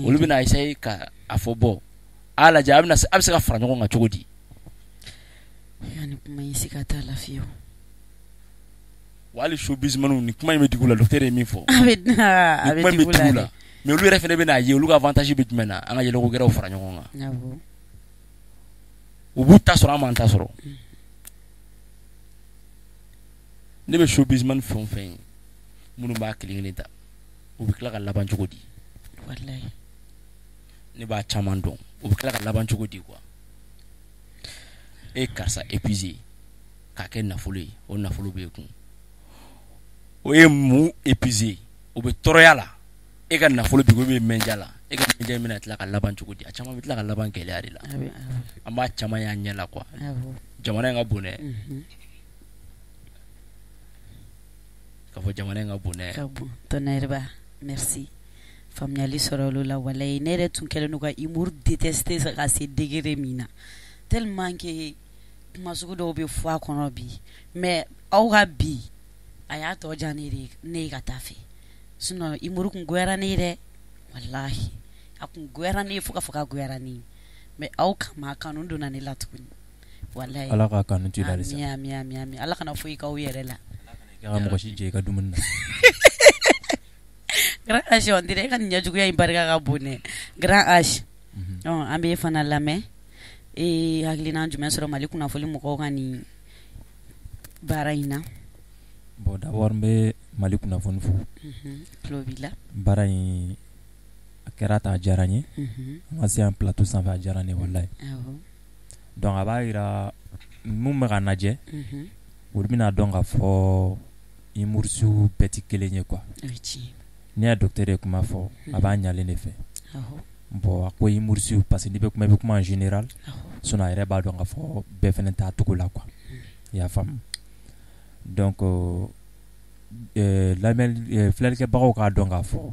olu bɛna essayer ka a fɔ bɔ a lajɛ, a bɛ se ka fara ɲɔgɔn kan cogo di. Ni kuma in siga t'a la fiyewu. Wa hali showbizmanw, ni kuma in bɛ digi u la, docteur ye min fɔ, a bɛ digi u la, mais olu yɛrɛ fana bɛna ye olu ka avantage bɛ jumɛn na, an ka yɛlɛko gɛrɛw fara ɲɔgɔn kan. U b'u ta sɔrɔ, an b'an ta sɔrɔ. Ne bɛ showbizman fɛn o fɛn ye minnu b'a kelen kelen ta, u bɛ tila ka laban cogo di? Walayi. Ne b'a caman dɔn, u bɛ tila ka laban cogo di quoi? E ye karisa épuisé k'a kɛ nafolo ye, o nafolo b'e kun. O ye mun épuisé, o bɛ tɔɔrɔya la, e ka nafolo bi ko bɛ mɛnja la, e ka mɛnja in bɛna tila ka laban cogo di? A caman bɛ tila ka laban gɛlɛya de la. An b'a caman y'an ɲɛ la quoi. Jamana in ka bon dɛ. K'a fɔ jamana in ka bon dɛ. Ka bon tonnerre, merci. Faamuyali sɔrɔ olu la walayi. Ne yɛrɛ tun kɛlen don ka humour détester ka se degré min na, tellement que kuma sugu dɔw bɛ fɔ a kɔnɔ bi, mais aw ka bi a y'a tɔ diya ne de ne ye ka taa fɛ. Sinon humour kun goyara ne ye dɛ, walahi a kun goyara ne ye fo ka fɔ k'a goyara ne ye, mais aw kama a kanu donna ne la tuguni walahi. Ala k'a kanu to i la halisa. Ami ami ami ami. Ala kana foyi k'aw yɛrɛ la. Ala kana mɔgɔ si jɛ i ka dumuni na. Grand H, on dirait e ka nin ɲɛjuguya in barika ka bon dɛ. Grand H, an b'e fana lamɛn. E ye hakilina jumɛn sɔrɔ Mali kunnafoni mɔgɔw ka nin baara in na? Bon, d'abord n bɛ Mali kunnafoni fo. Tulo b'i la. Baara in a kɛra tan, a diyara n ye. An ka se yan plateau sanfɛ, a diyara n ye walayi. Donc a b'a jira mun bɛ k'a lajɛ, olu bɛna dɔn k'a fɔ humouriste bɛɛ tɛ kelen ye quoi. N'i y'a docteur ye kuma fɔ, a b'a ɲalen de fɛ. Bon, a ko humoriste, parce que n'i bɛ kuma, i bɛ kuma en général, sinon a yɛrɛ b'a dɔn k'a fɔ bɛɛ fana t'a cogo la quoi. I y'a faamu? Donc lamɛn filɛlikɛbagaw k'a dɔn k'a fɔ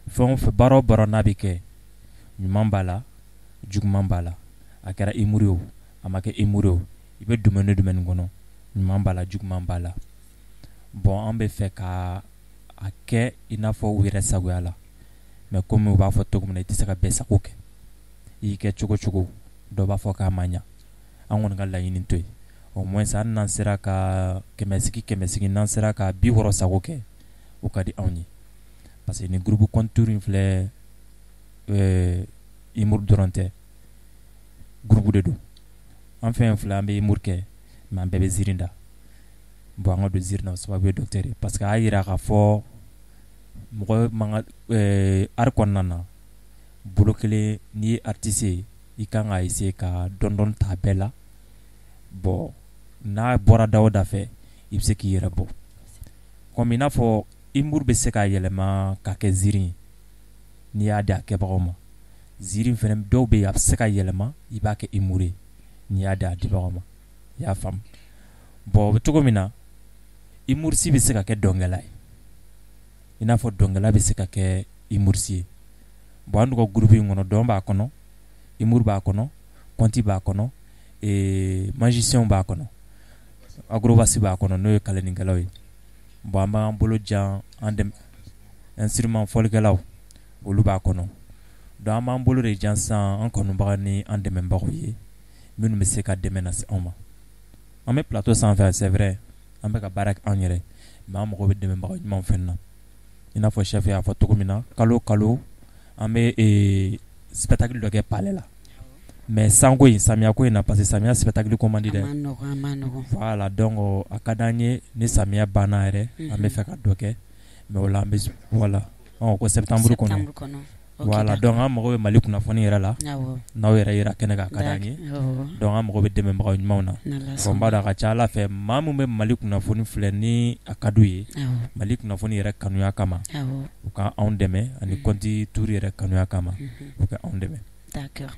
fɛn o fɛn, baara o baara n'a bɛ kɛ, ɲuman b'a la, juguman b'a la. A kɛra humour ye o, a ma kɛ humour ye o, i bɛ domaine o domaine kɔnɔ, ɲuman b'a la, juguman b'a la. Bon, an bɛ fɛ ka a kɛ i n'a fɔ u yɛrɛ sagoya la, mais comme u b'a fɔ cogo min na, i tɛ se ka bɛɛ sago kɛ. I y'i kɛ cogo cogo, dɔ b'a fɔ k'a ma ɲa. An kɔni ka laɲini to yen, au moins hali n'an sera ka kɛmɛsigi kɛmɛsigi, n'an sera ka 60 sago kɛ, o ka di anw ye. Parce que ni groupe contour in filɛ, humour dɔrɔn tɛ, groupe de don. An fɛn filɛ, an bɛ humour kɛ, mais an bɛɛ bɛ ziiri da. Bon, an ka don ziiri na, o sababu ye docteur ye, parce que a y'a jira k'a fɔ mɔgɔ man ka art kɔnɔna na, bolo kelen, n'i ye artiste ye, i kan ka essayer ka dɔɔni dɔɔni ta bɛɛ la. Bon, n'a bɔra da o da fɛ, i bɛ se k'i yɛrɛ bɔ. Comme i n'a fɔ humour bɛ se ka yɛlɛma ka kɛ ziiri ye n'i y'a di a kɛbagaw ma. Ziiri fana dɔw bɛ yen, a bɛ se ka yɛlɛma, i b'a kɛ humour ye n'i y'a di a dibagaw ma. I y'a faamu? Bon, o bɛ cogo min na, humoriste bɛ se ka kɛ dɔnkɛla ye, i n'a fɔ dɔnkɛla bɛ se ka kɛ humoriste ye. Bon, an dun ka groupe in kɔnɔ, dɔn b'a kɔnɔ, humour b'a kɔnɔ, conte b'a kɔnɔ, magicien b'a kɔnɔ, acrobatie b'a kɔnɔ, n'o ye kalanikɛlaw ye. Bon, an b'an bolo jan an dɛmɛ, instrument fɔlikɛlaw olu b'a kɔnɔ. Donc an b'an bolo de jan sisan an kanubaga ni an dɛmɛbagaw ye minnu bɛ se ka dɛmɛ lase anw ma. An bɛ plateau sanfɛ, c'est vrai, an bɛ ka baara kɛ anw yɛrɛ, mais an mago bɛ dɛmɛbaga ɲumanw fana na. I n'a fɔ chef y'a fɔ cogo min na, kalo kalo an bɛ spectacle dɔ kɛ palais la. Mais sanko in, samiya ko in na, parce que samiya spectacle ko man di dɛ. A ma nɔgɔn. Voilà, donc a ka d'an ye ni samiya banna yɛrɛ, an bɛ fɛ ka dɔ kɛ, mais o la an bɛ, voilà, ko septembre kɔnɔ. Voilà, donc an mago bɛ Mali kunnafoni yɛrɛ la, n'aw yɛrɛ yera kɛnɛ kan, a ka d'an ye. Donc an mago bɛ dɛmɛbaga ɲumanw na. Bon, n b'a dɔn a ka ca Ala fɛ, maa min bɛ Mali kunnafoni filɛ ni a ka d'u ye, Mali kunnafoni yɛrɛ kanuya kama, u ka anw dɛmɛ, ani conte tour yɛrɛ kanuya kama, u ka anw dɛmɛ. D'accord.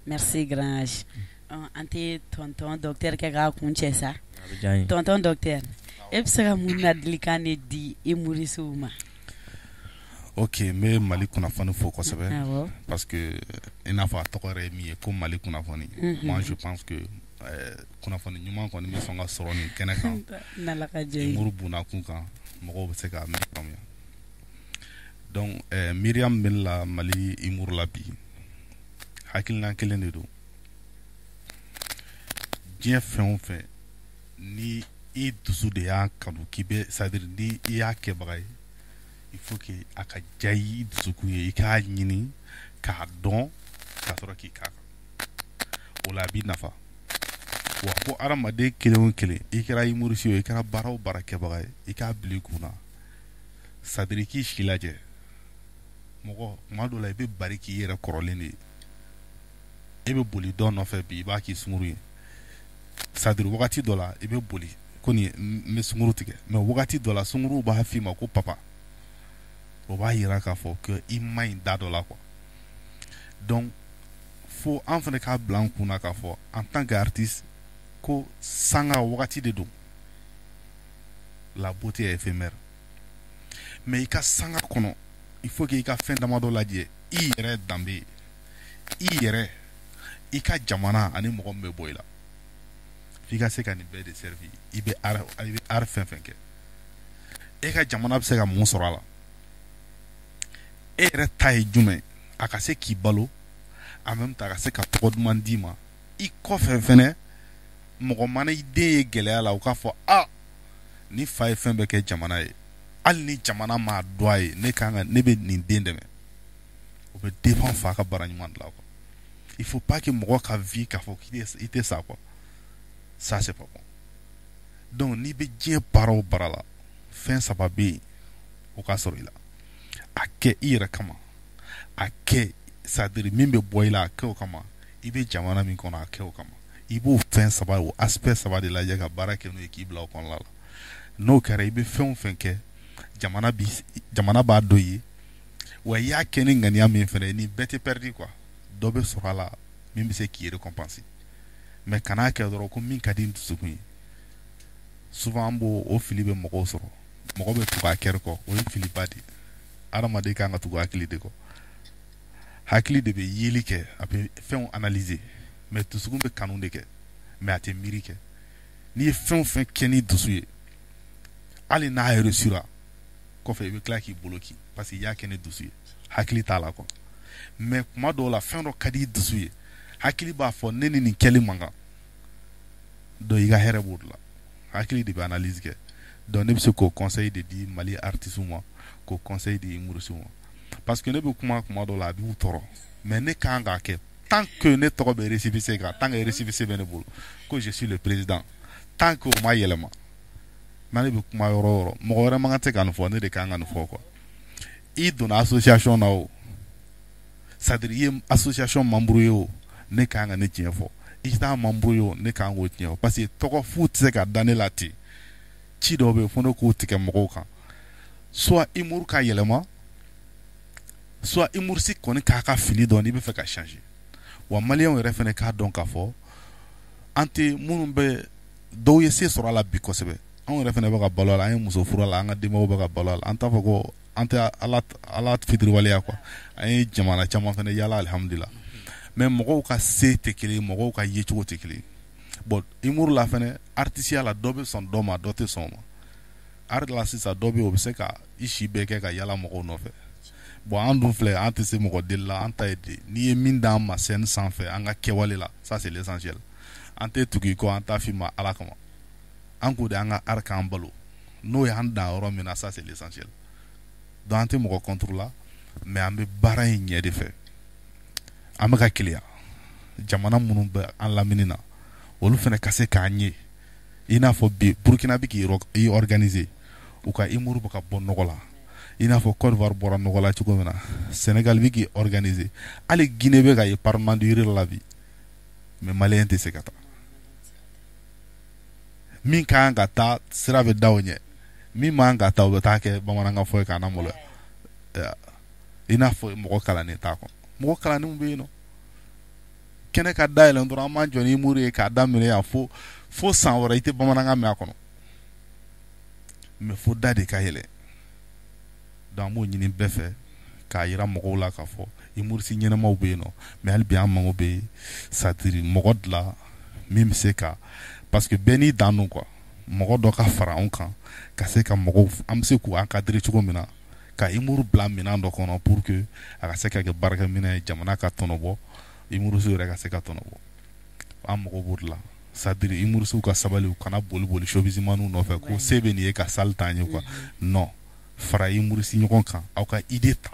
Merci grand H. An tɛ tonton docteur kɛ k'a kun cɛ sa. Tonton docteur, e bɛ se ka mun ladilikan de di humoriste ma? Ok, n bɛ Mali kunnafoni fo kosɛbɛ, parce que i n'a fɔ a tɔgɔ yɛrɛ ye min ye ko Mali kunnafoni. Moi je pense que kunnafoni ɲuman kɔni bɛ sɔn ka sɔrɔ nin kɛnɛ kan. N'Ala ka jɛ ye. Humour bunakun kan, mɔgɔw bɛ se ka min faamuya. Donc miiriya min bɛ ne la Mali humour la bi, hakilina kelen de don. Diɲɛ fɛn o fɛn, ni i dusu de y'a kanu k'i bɛ, c'est à dire ni i y'a kɛbaga ye, il faut que a ka diya i dusukun ye, i k'a ɲini k'a dɔn ka sɔrɔ k'i k'a kan. O la a b'i nafa. Wa ko hadamaden kelen o kelen, i kɛra humoriste ye, i kɛra baara o baara kɛbaga ye, i k'a bila i kun na, c'est à dire k'i si lajɛ. Mɔgɔ tuma dɔ la, i bɛ bari k'i yɛrɛ kɔrɔlen de ye. E bɛ boli dɔ nɔfɛ bi, i b'a k'i sunkuru ye. C'est à dire wagati dɔ la, i bɛ boli ko nin n bɛ sunkuru tigɛ, mais wagati dɔ la, sunkuruw b'a f'i ma ko papa. O b'a yira k'a fɔ que i man ɲi da dɔ la quoi. Donc fo an fana k'a bila an kun na k'a fɔ en tant qu'artiste ko sanga wagati de don. La beauté est éphémère, mais i ka sanga kɔnɔ, il faut que i ka fɛn damadɔ lajɛ: i yɛrɛ danbe, i yɛrɛ, i ka jamana ani mɔgɔ min bɛ bɔ i la. F'i ka se ka nin bɛɛ de servi. I bɛ art fɛn fɛn kɛ, e ka jamana bɛ se ka mun sɔrɔ a la? E yɛrɛ ta ye jumɛn? A ka se k'i balo, en même temps a ka se ka tɔgɔ duman d'i ma i kɔfɛ fɛnɛ. Mɔgɔ mana i den ye gɛlɛya la, o k'a fɔ: a ni fa ye fɛn bɛɛ kɛ jamana ye, hali ni jamana m'a dɔn a ye, ne kan ka ne bɛ nin den dɛmɛ. O bɛ dépend fa ka baara ɲuman de la quoi. Il faut pas que mɔgɔ ka vie k'a fɔ k'i i tɛ sa quoi, ça c'est pas bon. Donc n'i bɛ diɲɛ baara o baara la, fɛn saba bɛ yen, o ka sɔrɔ i la. A kɛ i yɛrɛ kama, a kɛ, c'est à dire min bɛ bɔ i la, a kɛ o kama. I bɛ jamana min kɔnɔ, a kɛ o kama. I b'o fɛn saba, o aspect saba de lajɛ ka baara kɛ n'o ye k'i bila o kɔnɔna la. N'o kɛra, i bɛ fɛn o fɛn kɛ, jamana bi jamana b'a dɔn i ye. Wa i y'a kɛ ni ŋaniya min fɛnɛ ye, nin bɛɛ tɛ perdu quoi. Dɔ bɛ sɔrɔ a la min bɛ se k'i récompenser. Mais kan'a kɛ dɔrɔn ko min ka di n dusukun ye. Souvent an b'o o fili bɛ mɔgɔw sɔrɔ. Mɔgɔ bɛ tugu a kɛri kɔ, o ye filiba de ye. Hadamaden kan ka tugu hakili de kɔ. Hakili de bɛ yeli kɛ, a bɛ fɛnw analyser, mais dusukun bɛ kanu de kɛ, mais a tɛ miiri kɛ. N'i ye fɛn o fɛn kɛ ni dusu ye, hali n'a réussira kɔfɛ, i bɛ tila k'i bolo ci, parce que i y'a kɛ ni dusu ye, hakili t'a la quoi. Mais kuma dɔw la, fɛn dɔ ka di i dusu ye, hakili b'a fɔ ne ni nin kɛli man kan. Donc i ka hɛrɛ b'o de la. Hakili de bɛ analyse kɛ. Donc ne bɛ se k'o conseil de di Mali artistes ma, k'o conseil di humoristes ma, parce que ne bɛ kuma kuma dɔw la, a b'u tɔɔrɔ, mais ne kan k'a kɛ. Tant que ne tɔgɔ bɛ récépissé kan, tant que récépissé bɛ ne bolo ko je suis le président, tant que o ma yɛlɛma, n'ale bɛ kuma yɔrɔ o yɔrɔ, mɔgɔ wɛrɛ man kan tɛ ka nin fɔ, ne de kan ka nin fɔ quoi. I donna association na o, c'est à dire i ye association membre ye o, ne kan ka ne tiɲɛ fɔ. I t'a membre ye o, ne kan k'o tiɲɛ fɔ, parce que tɔgɔ fu tɛ se ka da ne la ten. Ci dɔw bɛ yen, fo ne k'o tigɛ mɔgɔw kan. Soit humour ka yɛlɛma, soit humoriste kɔni k'a ka fini dɔn n'i bɛ fɛ ka changer. Wa maliyɛnw yɛrɛ fana k'a dɔn k'a fɔ an tɛ minnu bɛ dɔw ye se sɔrɔ a la bi kosɛbɛ. Anw yɛrɛ fana bɛ ka balo a la, an ye muso furu a la, an ka denbaw bɛ ka balo a la. An t'a fɔ ko an tɛ ala ala fitiriwaleya quoi. An ye jamana caman fana yala, alihamudulila. Mais mɔgɔw ka se tɛ kelen ye, mɔgɔw ka yecogo tɛ kelen ye. Bon, humour la fana, artisiya la, dɔ bɛ sɔn dɔ ma, dɔ tɛ sɔn o ma. Art la sisan, dɔ bɛ yen, o bɛ se ka i si bɛɛ kɛ ka yala mɔgɔw nɔfɛ. Bon, an dun filɛ, an tɛ se mɔgɔ deli la. An ta ye de n'i ye min d'an ma scène sanfɛ, an ka kɛwale la, ça c'est l'essentiel. An tɛ tugu i kɔ, an t'a f'i ma ala kama. An k'o de an ka art k'an balo, n'o y'an dan yɔrɔ min na, ça c'est l'essentiel. Donc an tɛ mɔgɔ contre la, mais an bɛ baara in ɲɛ de fɛ. An bɛ ka keleya jamana minnu bɛ an lamini na, olu fana ka se k'an ye. I n'a fɔ bi, Burukina bɛ k'i organiser, u ka humour bɛ ka bɔ nɔgɔ la, i n'a fɔ Côte d'Ivoire bɔra nɔgɔ la cogo min na. Sénégal bɛ k'i organiser, hali Guinée bɛ ka ye Parlement du rire la bi. Mais maliyɛn tɛ se ka taa. Min ka kan ka taa, sira bɛ da o ɲɛ. Min man kan ka taa, o bɛ taa kɛ bamanankan fɔ ye k'an maloya. I n'a fɔ mɔgɔ kalannen t'a kɔnɔ, mɔgɔ kalannenw bɛ yen nɔ. Kɛnɛ ka dayɛlɛn dɔrɔn, an b'an jɔ ni humour ye k'a daminɛ yan fo fo san wɛrɛ, i tɛ bamanankan mɛn a kɔnɔ. Mais fo da de ka yɛlɛ. Donc an b'o ɲini bɛɛ fɛ k'a yira mɔgɔw la k'a fɔ humoriste ɲɛnamaw bɛ yen nɔ. Mais hali bi an mago bɛ, c'est à dire mɔgɔ dilan min bɛ se ka, parce que bɛɛ n'i dan don quoi. Mɔgɔ dɔ ka fara anw kan ka se ka mɔgɔw, an bɛ se k'u encadrer cogo min na ka humour bila minɛn dɔ kɔnɔ pour que a ka se ka kɛ baarakɛminɛn ye, jamana ka tɔnɔ bɔ, humoriste yɛrɛ ka se ka tɔnɔ bɔ. An mago b'o de la. C'est à dire humoriste ka sabali, u kana boli boli showbizmaniw nɔfɛ ko se bɛ nin ye ka salle t'an ye quoi. Non, fara humoriste ɲɔgɔn kan, aw ka idée ta.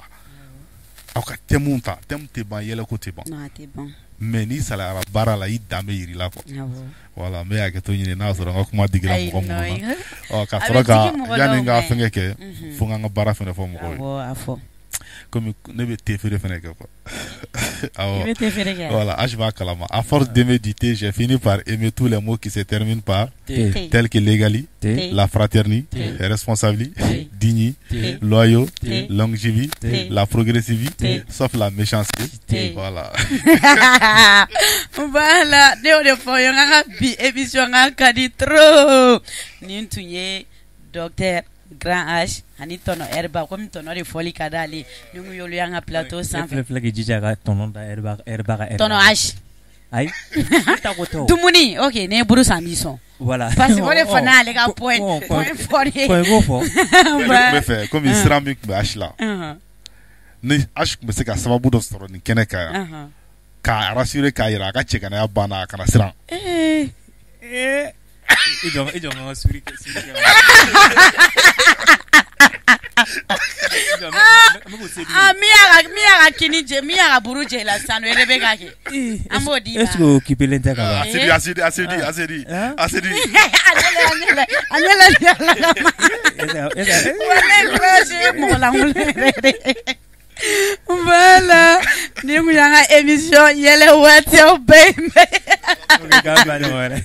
Aw ka thème ta, thème tɛ ban, yɛlɛko tɛ ban. Non, a tɛ ban. Mais n'i salayara baara la, i danbe yir'i la quoi. Awɔ. Voilà, n bɛ hakɛto ɲini n'a sɔrɔ n ka kuma digira Ayi, mɔgɔ minnu non, na. Ɔ ka a bɛ sɔrɔ ka digi mɔgɔ yanni dɔw n ka mais- fɛnkɛ kɛ, fo n ka n ka baara fɛnɛ fɔ mɔgɔw ye. Awɔ, a fɔ. Komi ne bɛ thé feere fɛnɛ kɛ quoi. I Awɔ. bɛ thé feere kɛ? Voilà, H b'a kalama. À force d'aimer du thé, j'ai fini par aimer tous les mots qui se terminent par Thé. Thé. tels que l'égalité, Thé. la fraternité, Thé. responsabilité, Thé. dignité, Thé. loyaux, Thé. longévité, Thé. la progressivité, Thé. sauf la méchanceté. Thé. Voilà. Voilà, ne y'o de fɔ aw ye, n k'an ka bi émission k'a ka di trop. Nin tun ye docteur Grand H ani tɔnɔ Herba, komi tɔnɔ de fɔli ka d'ale ye, ni kun y'olu y'an ka plateau Ne sanfɛ. filɛ k'i jija ka tɔnɔ da Herba Herba ka Tɔnɔ H. Ayi, ne ta ko tɛ o. Dumuni, ok, ne ye buru san, n b'i sɔn. Voilà. Parce que o de fana y'ale ka point point fort ye. Point k'o fɔ. Ne tun bɛ fɛ komi siran min tun bɛ H la, ni H tun bɛ se ka sababu dɔ sɔrɔ nin kɛnɛ kan yan, k'a rassurer, k'a yira a ka cɛganaya banna, a kana siran. Ee. I jɔ n ka suri kɛ suri kɛ. I jɔ, n bɛ k'o se di. Ah, min y'a ka kini jɛ, min y'a ka buru jɛ i la sisan nɔ, e de bɛ k'a kɛ. An b'o d'i ma. Est-ce que o occupé-len tɛ ka ban? Asedi, asedi, asedi, asedi, Hein? asedi. A ɲɛ la a ɲɛ la kama. Est-ce que- Walayi Kɔlɔsi ye mɔgɔ lankolon yɛrɛ de. Voilà, nin kun y'an ka émission yɛlɛ waati, aw bɛɛ ye. Ok, k'an bila ɲɔgɔn wɛrɛ.